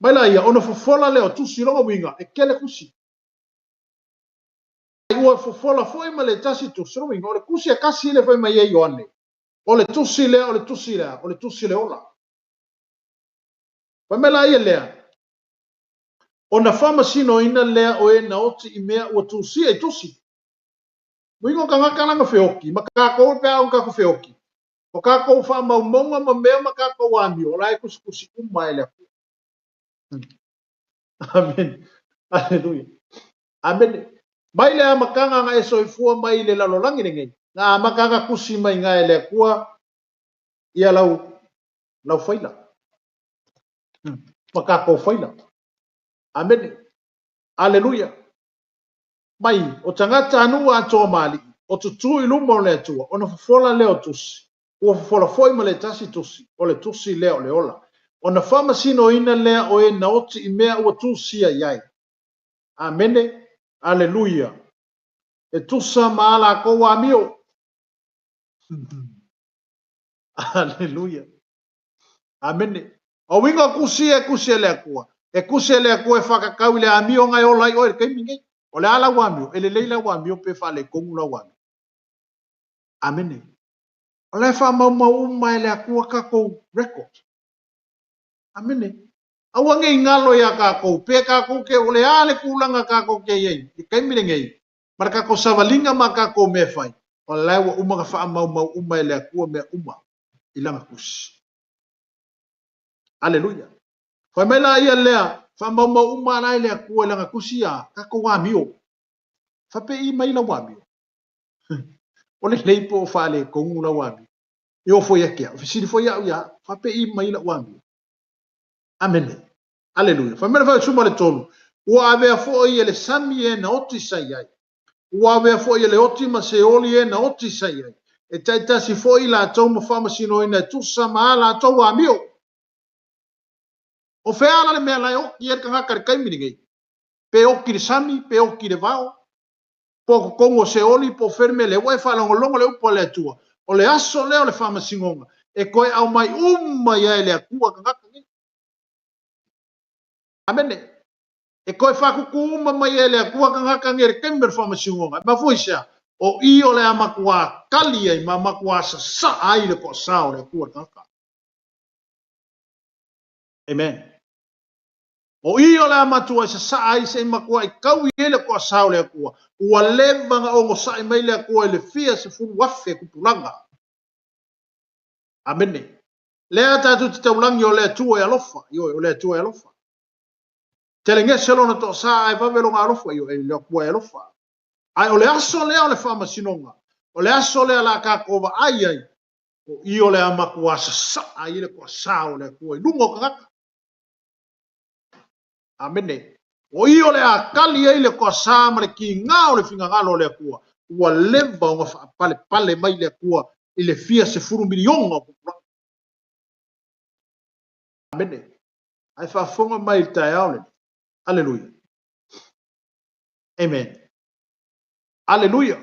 Mai la ia, ona fofola lea o tusi lona uiga, e tele tusi. Ua fofola foi ma le tasi tusi, lona uiga, o le tusi e tasi le fai mai e Ioane. O le tusi lea, o le tusi lea, o le tusi le ola. Fai mai la ia lea, ona faamasinoina lea o e naoti i mea ua tusia i tusi. Uiga o tagata lana feoki, ma tatou pe a o tatou feoki. O tatou faamaumauga ma mea ma tatou amio, o la e tusitusi uma e le Atua. Amene. Aleluia. Amene. Mai le amataga na e soifua mai i le lalolagi lenei, na amata ona tusi mai iina e le Atua ia lau faila. Ma tatou faila. Amene. Aleluia. Mai o tagata anu atoa mali, o tutu i luma o le Atua, ona fofola lea o tusi. Ua fofola foi ma le tasi tusi, o le tusi lea o le ola. Ona faamasinoina lea o e na oti i mea ua tusia i ai. Amene. Aleluia. E tusa ma a latou amio. Aleluia. Amene. O uiga o tusi e tusi e le Atua. E tusi e le Atua e whakakau i le amio ngai ola i oe le taimi nei. O le a lau amio, e lelei lau amio pe faaletonu lau amio. Amene. O le faamaumau uma e le Atua tatou record. Amene. Aua nei galo ia tatou, pe tatou te o le a le tulaga tatou te i ai, i taimi lenei, ma le tatou savaliga ma tatou mea e fai, o la ua uma ona faamaumau uma e le Atua mea uma i lana tusi. Aleluia. Fai mai la ia lea, faamaumau uma la e le Atua i lana tusi a tatou amio. Faapei mai lau amio. O le lei po o faaletonu lau amio. E o foi e ke au, fesili foi au ia, faapei mai lau amio. Amene. Aleluia. Fai mai le suma le tolu. Ua avea foi e le sami e na oti sa i ai. Ua avea foi e le oti ma se oli e na oti sa i ai. E taitasi foi latou ma faamasinoina e tusa ma a latou amio. O fea ala le mea la e oki e le tagata le taimi lenei. Pe oki le sami, pe oki le vao, po totonu o se oli, po o fea le mea lea. Ua e faalogologo le upu a le Atua. O le aso lea o le faamasinoga. E toe aumai uma ia e le Atua tagata nei. Amene. E toe whakuku uma mai e le Atua tagata nei le taimi o le faamasinoga. E mafua i se a? O i o le a matua kali ai ma matua sasaa ai le toasā o le Atua tagata. Amen. O i o le a matua i sasaa ai se i matua i kau i e le toasā o le Atua. Ua leva na ogosa'i mai le Atua i le fia 10,000 tupulaga. Amene. Lea tatou te taulagi o le Atua e alofa. Ioe, o le Atua e alofa. Telegese lona toasā ae vave lona alofa. Ioe, le Atua e alofa. Ae o le aso lea o le faamasinoga. O le aso lea la tatou vaai ai. O i o le a matua sasaa ai le toasā o le Atua i luga o tagata. Amene. O i o le a kali ai le toasā ma le kigā o le finagalo o le Atua. Ua leva ona faapalepale mai le Atua i le fia 10 miliona o tupulaga. Amene. Ae faafofoga mai i le taeao lenei. Aleluia. Amen. Aleluia.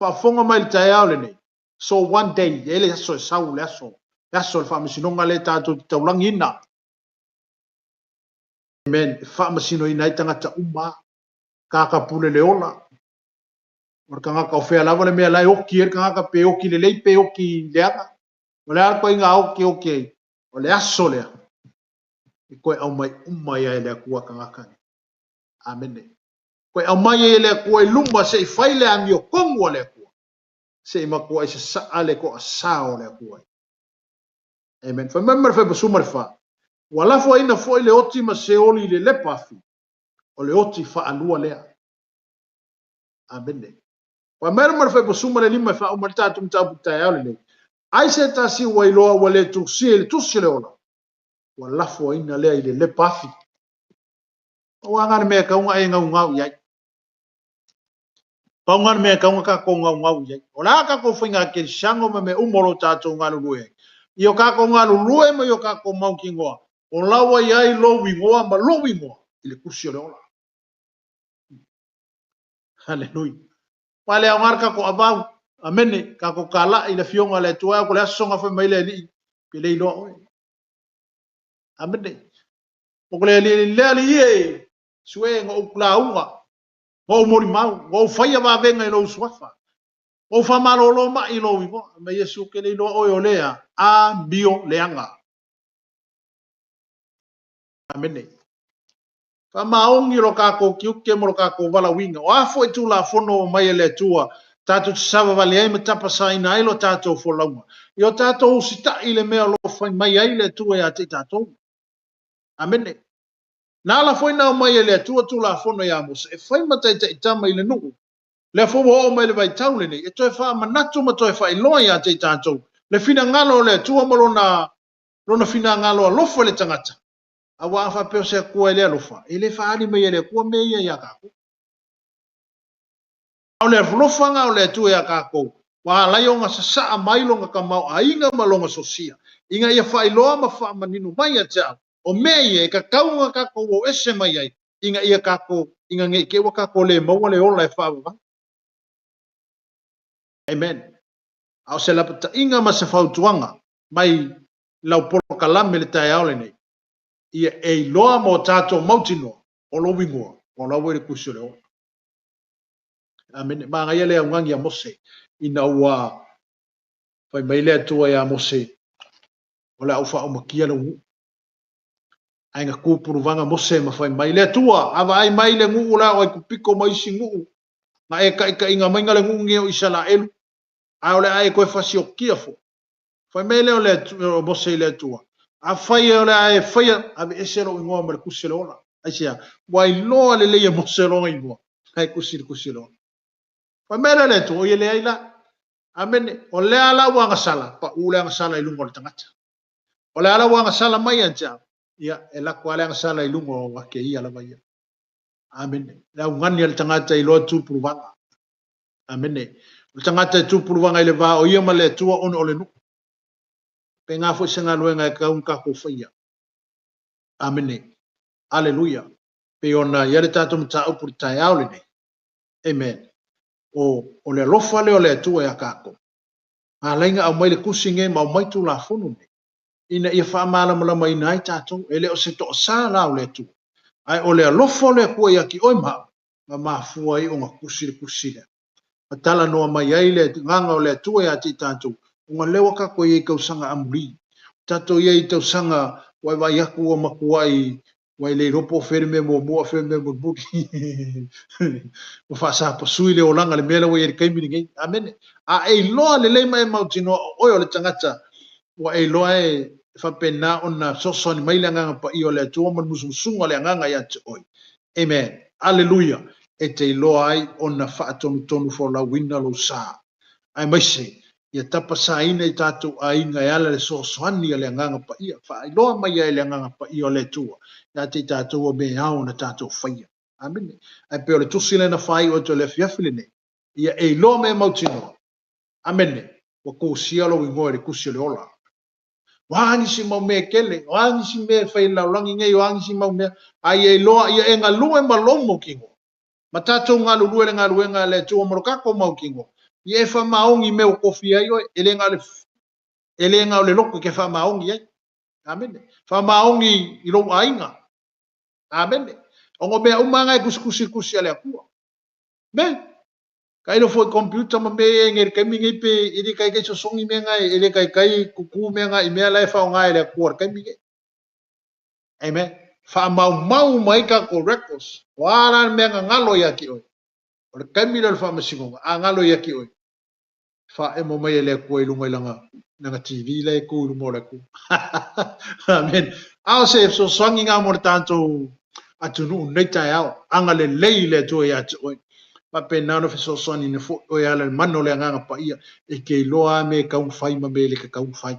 Faafofoga mai i le taeao lenei. So one day, e le aso e sau le aso. Le aso o le faamasinoga le tatou te taulagiina. Amen. E faamasinoina ai tagata uma. Kaka pule le ola. O le tagata o fea lava le mea la e oki e le tagata pe oki lelei pe oki leaga. O le a koe ngā oki oki ai. O le aso lea. E koe aumai uma ia e le Atua tagata nei. Amene. Koe aumai e le Atua i luma se i fai le amio tonu a le Atua. Se i matua i sasaa le toasā o le Atua. Amen. Fai mai ma le fai pasuma le wha. Ua lafoaina foi le oti ma se oli i le lepa afi. O le oti whaalua lea. Amene. Fai mai ma le fai pasuma le lima e wha uma le tātou mataupu taeao lenei. Ai se tasi ua iloa ua le tusia i le tusi le ola. Ua lafoaina lea i le lepa afi. Ua ngā le mea kaunga e ngau ngau i ai. Pau ngā le mea kaunga ka ko ngau ngau i ai. O la ka ko whainga ke shango me me umolo tātou ngā lulue ai. I o kako ngā lulue ma i o kako mau ki ngoa. O lawa i ai lou ingoa ma lou ingoa i le kursi o le ola. Hallelujah. Pale au ngā kako avau. Amene. Kako kala i le fionga le atua ko le aso nga fai mai le alii. Pe le iloa oe. Amene. O ko le alii le alii e. Sue ngo ukula unga. Ngo mori mau. Ngo whaia wawenga i lou suafa. Ngo whamalolo ma i lou ingoa. Ma Yesu ke le iloa oe o lea. A mio leanga. Amene. Faamaoni lo kākou tiute ma lo kākou valaauina. O a foi Tulafono ua aumai e le Atua tatou te savavali ai ma tapasaina ai lo tatou folauga, ia o tatou usitai i le mea o lo o fai mai ai le Atua ia te i tatou. Amene. Na ala foi na aumai e le Atua Tulafono ia Mose e fai ma taitaitama i le nuu. Lea foi ua oo mai le vaitau lenei e toe faamanatu ma toe faailoa ia te i tatou le finagalo o le Atua ma lona finagalo alofa i le tagata. Aua a faapea o se Atua e le alofa, e le faaali mai e le Atua mea ia ia tatou. A o le alofaga o le Atua ia tatou, ua ala ai ona sasaa mai lona tamaoaiga ma lona sosia, ina ia faailoa ma faamanino mai ia te au, o mea ia e tatau ona tatou o ese mai ai, ina ia tatou, ina ne i te i ua tatou le maua le ola e faavavau. Amen. A o se lapataiga ma se fautuaga mai lau polokalame le taeao lenei, ia e iloa ma o tatou mautinoa o lou igoa, o la ua i le tusi o le ola. Amene. Manaia le augani a Mose ina ua fai mai le Atua ia Mose, o le a ou faaumatia lou nuu. Ae na tu puluvaga Mose ma fai mai, le Atua, a vaai mai le nuu la o Aikupito ma isi nuu, na e taitaiga mai na le nuu nei o Isaraelu, a o le a e toe fasiotia foi. Fai mai lea o le Mose i le Atua, afai o le a e faia, aveese lou igoa ma le tusi o le ola. Aisea? Ua iloa lelei e Mose lona igoa, ae tusi i le tusi o le ola. Fai mai lea o le Atua, oi e leai la. Amene. O lea la ua agasala, pau le agasala i luga o le tagata. O lea la ua agasala mai ia te au, ia, e lako lava le agasala i luga o ake ia lava ia. Amene. Le augani a le tagata e iloa tupuluvaga. Amene. O le tagata e tupuluvaga i le va o ia ma le Atua ona o le nuu. Pēnā foi se galuega e tatau ona tatou faia. Amene. Aleluia. Pei ona i ai le tatou mataupu i le taeao lenei. Amen. O le alofa lea o le Atua ia tatou. Na ala ai ona aumai le tusi nei ma aumai Tulafono nei, ina ia faamalamalamaina ai tatou, e le o se toasa la o le Atua, ae o le alofa o le Atua ia te oe ma au, na mafua ai ona tusi le tusi lea. Ma talanoa mai ai le agaga o le Atua ia te i tatou, ona lea ua tatou i ai i tausaga amuli. Ua tatou i ai i tausaga ua e vaai atu ua matuai ua e le iloa po o fea le mea muamua o fea le mea mulimuli. Ua faasapasui le olaga i le mea lea ua i ai i le taimi lenei. Amene. A e iloa lelei ma e mautinoa o oe o le tagata ua e iloa e faapena ona fesoasoani mai le Agaga Paia o le Atua ma le musumusuga o le Agaga ia te oe. Amen. Aleluia. E te iloa ai ona faatonutonu folauina lou sa. Aemaise, ia tapasaina i tatou aiga e ala i le fesoasoani a le Agaga Paia. Faailoa mai ai le Agaga Paia o le Atua ia te i tatou o mea e ao ona tatou faia. Amene. Ae pei o le tusi lea na faaiu atu i le afiafi lenei, ia e iloa ma e mautinoa. Amene. Ua tusia lou igoa i le tusi o le ola. O a nisi mau mea e tele, o a nisi mea e fai i le lalolagi nei, o a nisi mau mea, a ia iloa, ia e galue ma lou mautinoa. Ma tatou galulue i le galuega a le Atua ma lo tatou mautinoa, ia e faamaoni i mea ua tofia ai oe, e le na o le, e le na o le loto e te faamaoni ai. Amene. Faamaoni i lou aiga. Amene. Ona o mea uma lava na e tusitusi i le tusi a le Atua. Amene. Tailo foi i computer ma mea ia i le taimi nei pe e le taitai sosogi mea na e le taitai tutu mea na i mea la e faaaoga e le Atua i le taimi nei. Amen. Faamaumau uma ai tatou records. O a la le mea na galo ia te oe? O le taimi lea o le faamasinoga, a galo ia te oe, faaemo mai e le Atua i luga i lana TV la e tu i luma o le Atua. Amen. A o se fesoasoani na mo le tatou atunuu nei taeao. Agalelei le Atua ia te oe. Faapena ona fesoasoani foi oe e ala i le mana o le Agaga Paia e te iloa a mea e tatau ona fai ma mea e le tatau ona fai.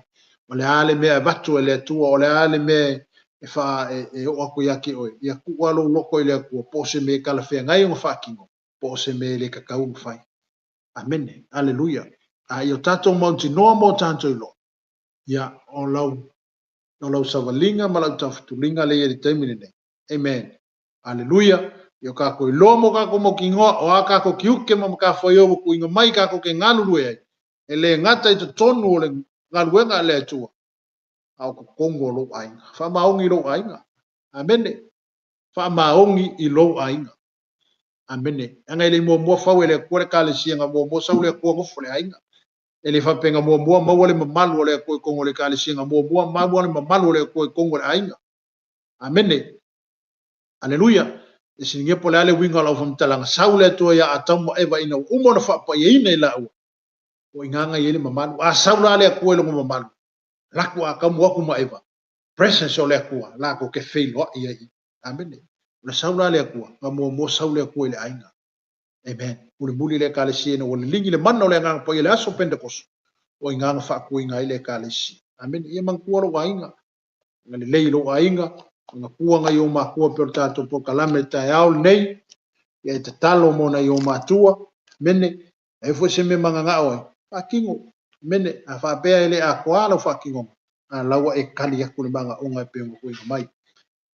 O le a le mea e avatu e le Atua, o le a le mea e fa e oo atu ia te oe, ia tuu lava lou loto i le Atua, po o se mea e talafeagai ona faatino, po o se mea e le tatau ona fai. Amene. Aleluia. A ia o tatou mautinoa ma o tatou iloa, ia, o lau, o lau savaliga ma lau taufetuliga lea i le taimi lenei. Amen. Aleluia. Ia o tatou iloa ma o tatou mautinoa, o a tatou tiute ma matafaioi ua tuuina mai tatou te galulue ai, e le gata i totonu o le galuega a le Atua, a o totonu o lou aiga. Faamaoni i lou aiga. Amene. Faamaoni i lou aiga. Amene. Leaga e le i muamua fau e le Atua le Ekalesia, na muamua sau le Atua nofo i le aiga. E le faapea na muamua maua le mamalu o le Atua i totonu o le Ekalesia, na muamua maua le mamalu o le Atua i totonu o le aiga. Amene. Aleluia! E siligia po o le a le uiga o lau faamatalaga, sau le Atua ia Atamu ma Eva ina ua uma ona faapaiaina i laua, o i ina na i ai le mamalu. A sau la le Atua i lona mamalu, laku Atamu atu ma Eva, presence o le Atua, latou te feiloai ai. Amene. O le sau la le Atua, na muamua sau le Atua i le aiga. Amen. Mulimuli le Ekalesia ina ua liligi le mana o le Agaga Paia i le aso Pentekoso, o i ina na faatuina ai le Ekalesia. Amene. Ia manatua lou aiga, agalelei i lou aiga, manatua nai ou matua pei o le tatou polokalame i le taeao lenei, ia e tatalo mo nai ou matua. Amene. E i ai foi se mea mananao ai, faatino. Amene. A faapea e le atoa lau faatinoga, a la ua e tali atu i le manaoga e pei ona tuuina mai.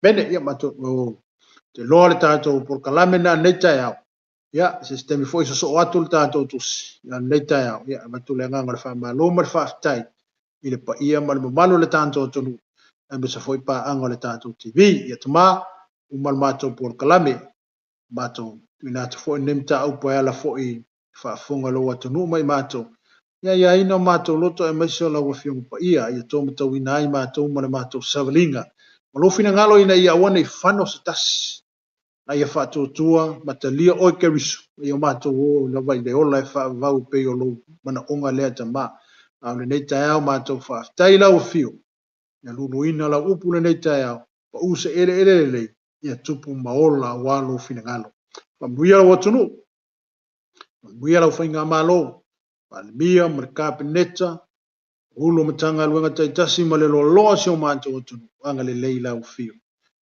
Amene. Ia matou, oh, te loa le tatou polokalame na lenei taeao. Ia, se isi taimi foi sosoo atu le tatou tusi, ia lenei taeao. Ia, avatu le agaga o le faamalo ma le faafetai i le paia ma le mamalu o le tatou atunuu, aemaise foi paaga o le tatou TV. Ia tama, uma le matou polokalame, matou tuuina atu foi lenei mataupu e ala foi i faafofoga a lou atunuu ma i matou. Ia aiaina o matou loto aemaise o lau Afioga Paia, ia taumatauina ai matou ma le matou savaliga. Ma lou finagalo ina ia aua ne i fano se tasi, a ia faatuatua ma talia oe Keriso, ma ia matou o lava i le ola e faavavau e pei o lou manaoga lea tama. A o lenei taeao matou faafetai i lau afio, ia luluina lau upu lenei taeao, pau se eleele lelei, ia tupu ma ola aua lou finagalo. Faamanuia lau atunuu, faamanuia lau faigamalo, Palemia ma le Kapeneta, Ulu o Matagaluega taitasi ma le loaloa o si o matou atunuu, agalelei i lau afio.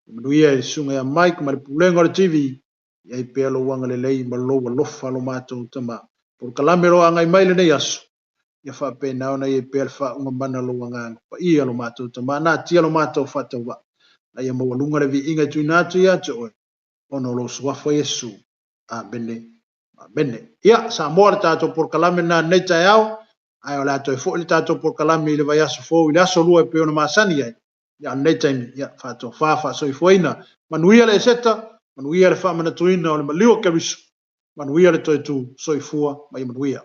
Manuia i le susuga ia Mike ma le pulega o le TV, i ai pea lou agalelei ma lou alofa lo matou tama. Polokalame o lo o agai mai lenei aso, ia faapena ona i ai pea le faauuga mana o lou agaga paia lo matou tama, natia lo matou faatauvaa, a ia maualuga le viiga e tuuina atu ia te oe, ona o lou suafa Iesu. Amene. Amene. Ia, Samoa le tatou polokalame na lenei taeao, ae o le a toe foi le tatou polokalame i le vaiaso fou i le aso lua e pei ona masani ai. Ia, o lenei taimi, ia, faatofa faasoifuaina. Manuia le Eseta, manuia le faamanatuina o le maliu o Keriso, manuia le toe tu soifua ma ia manuia.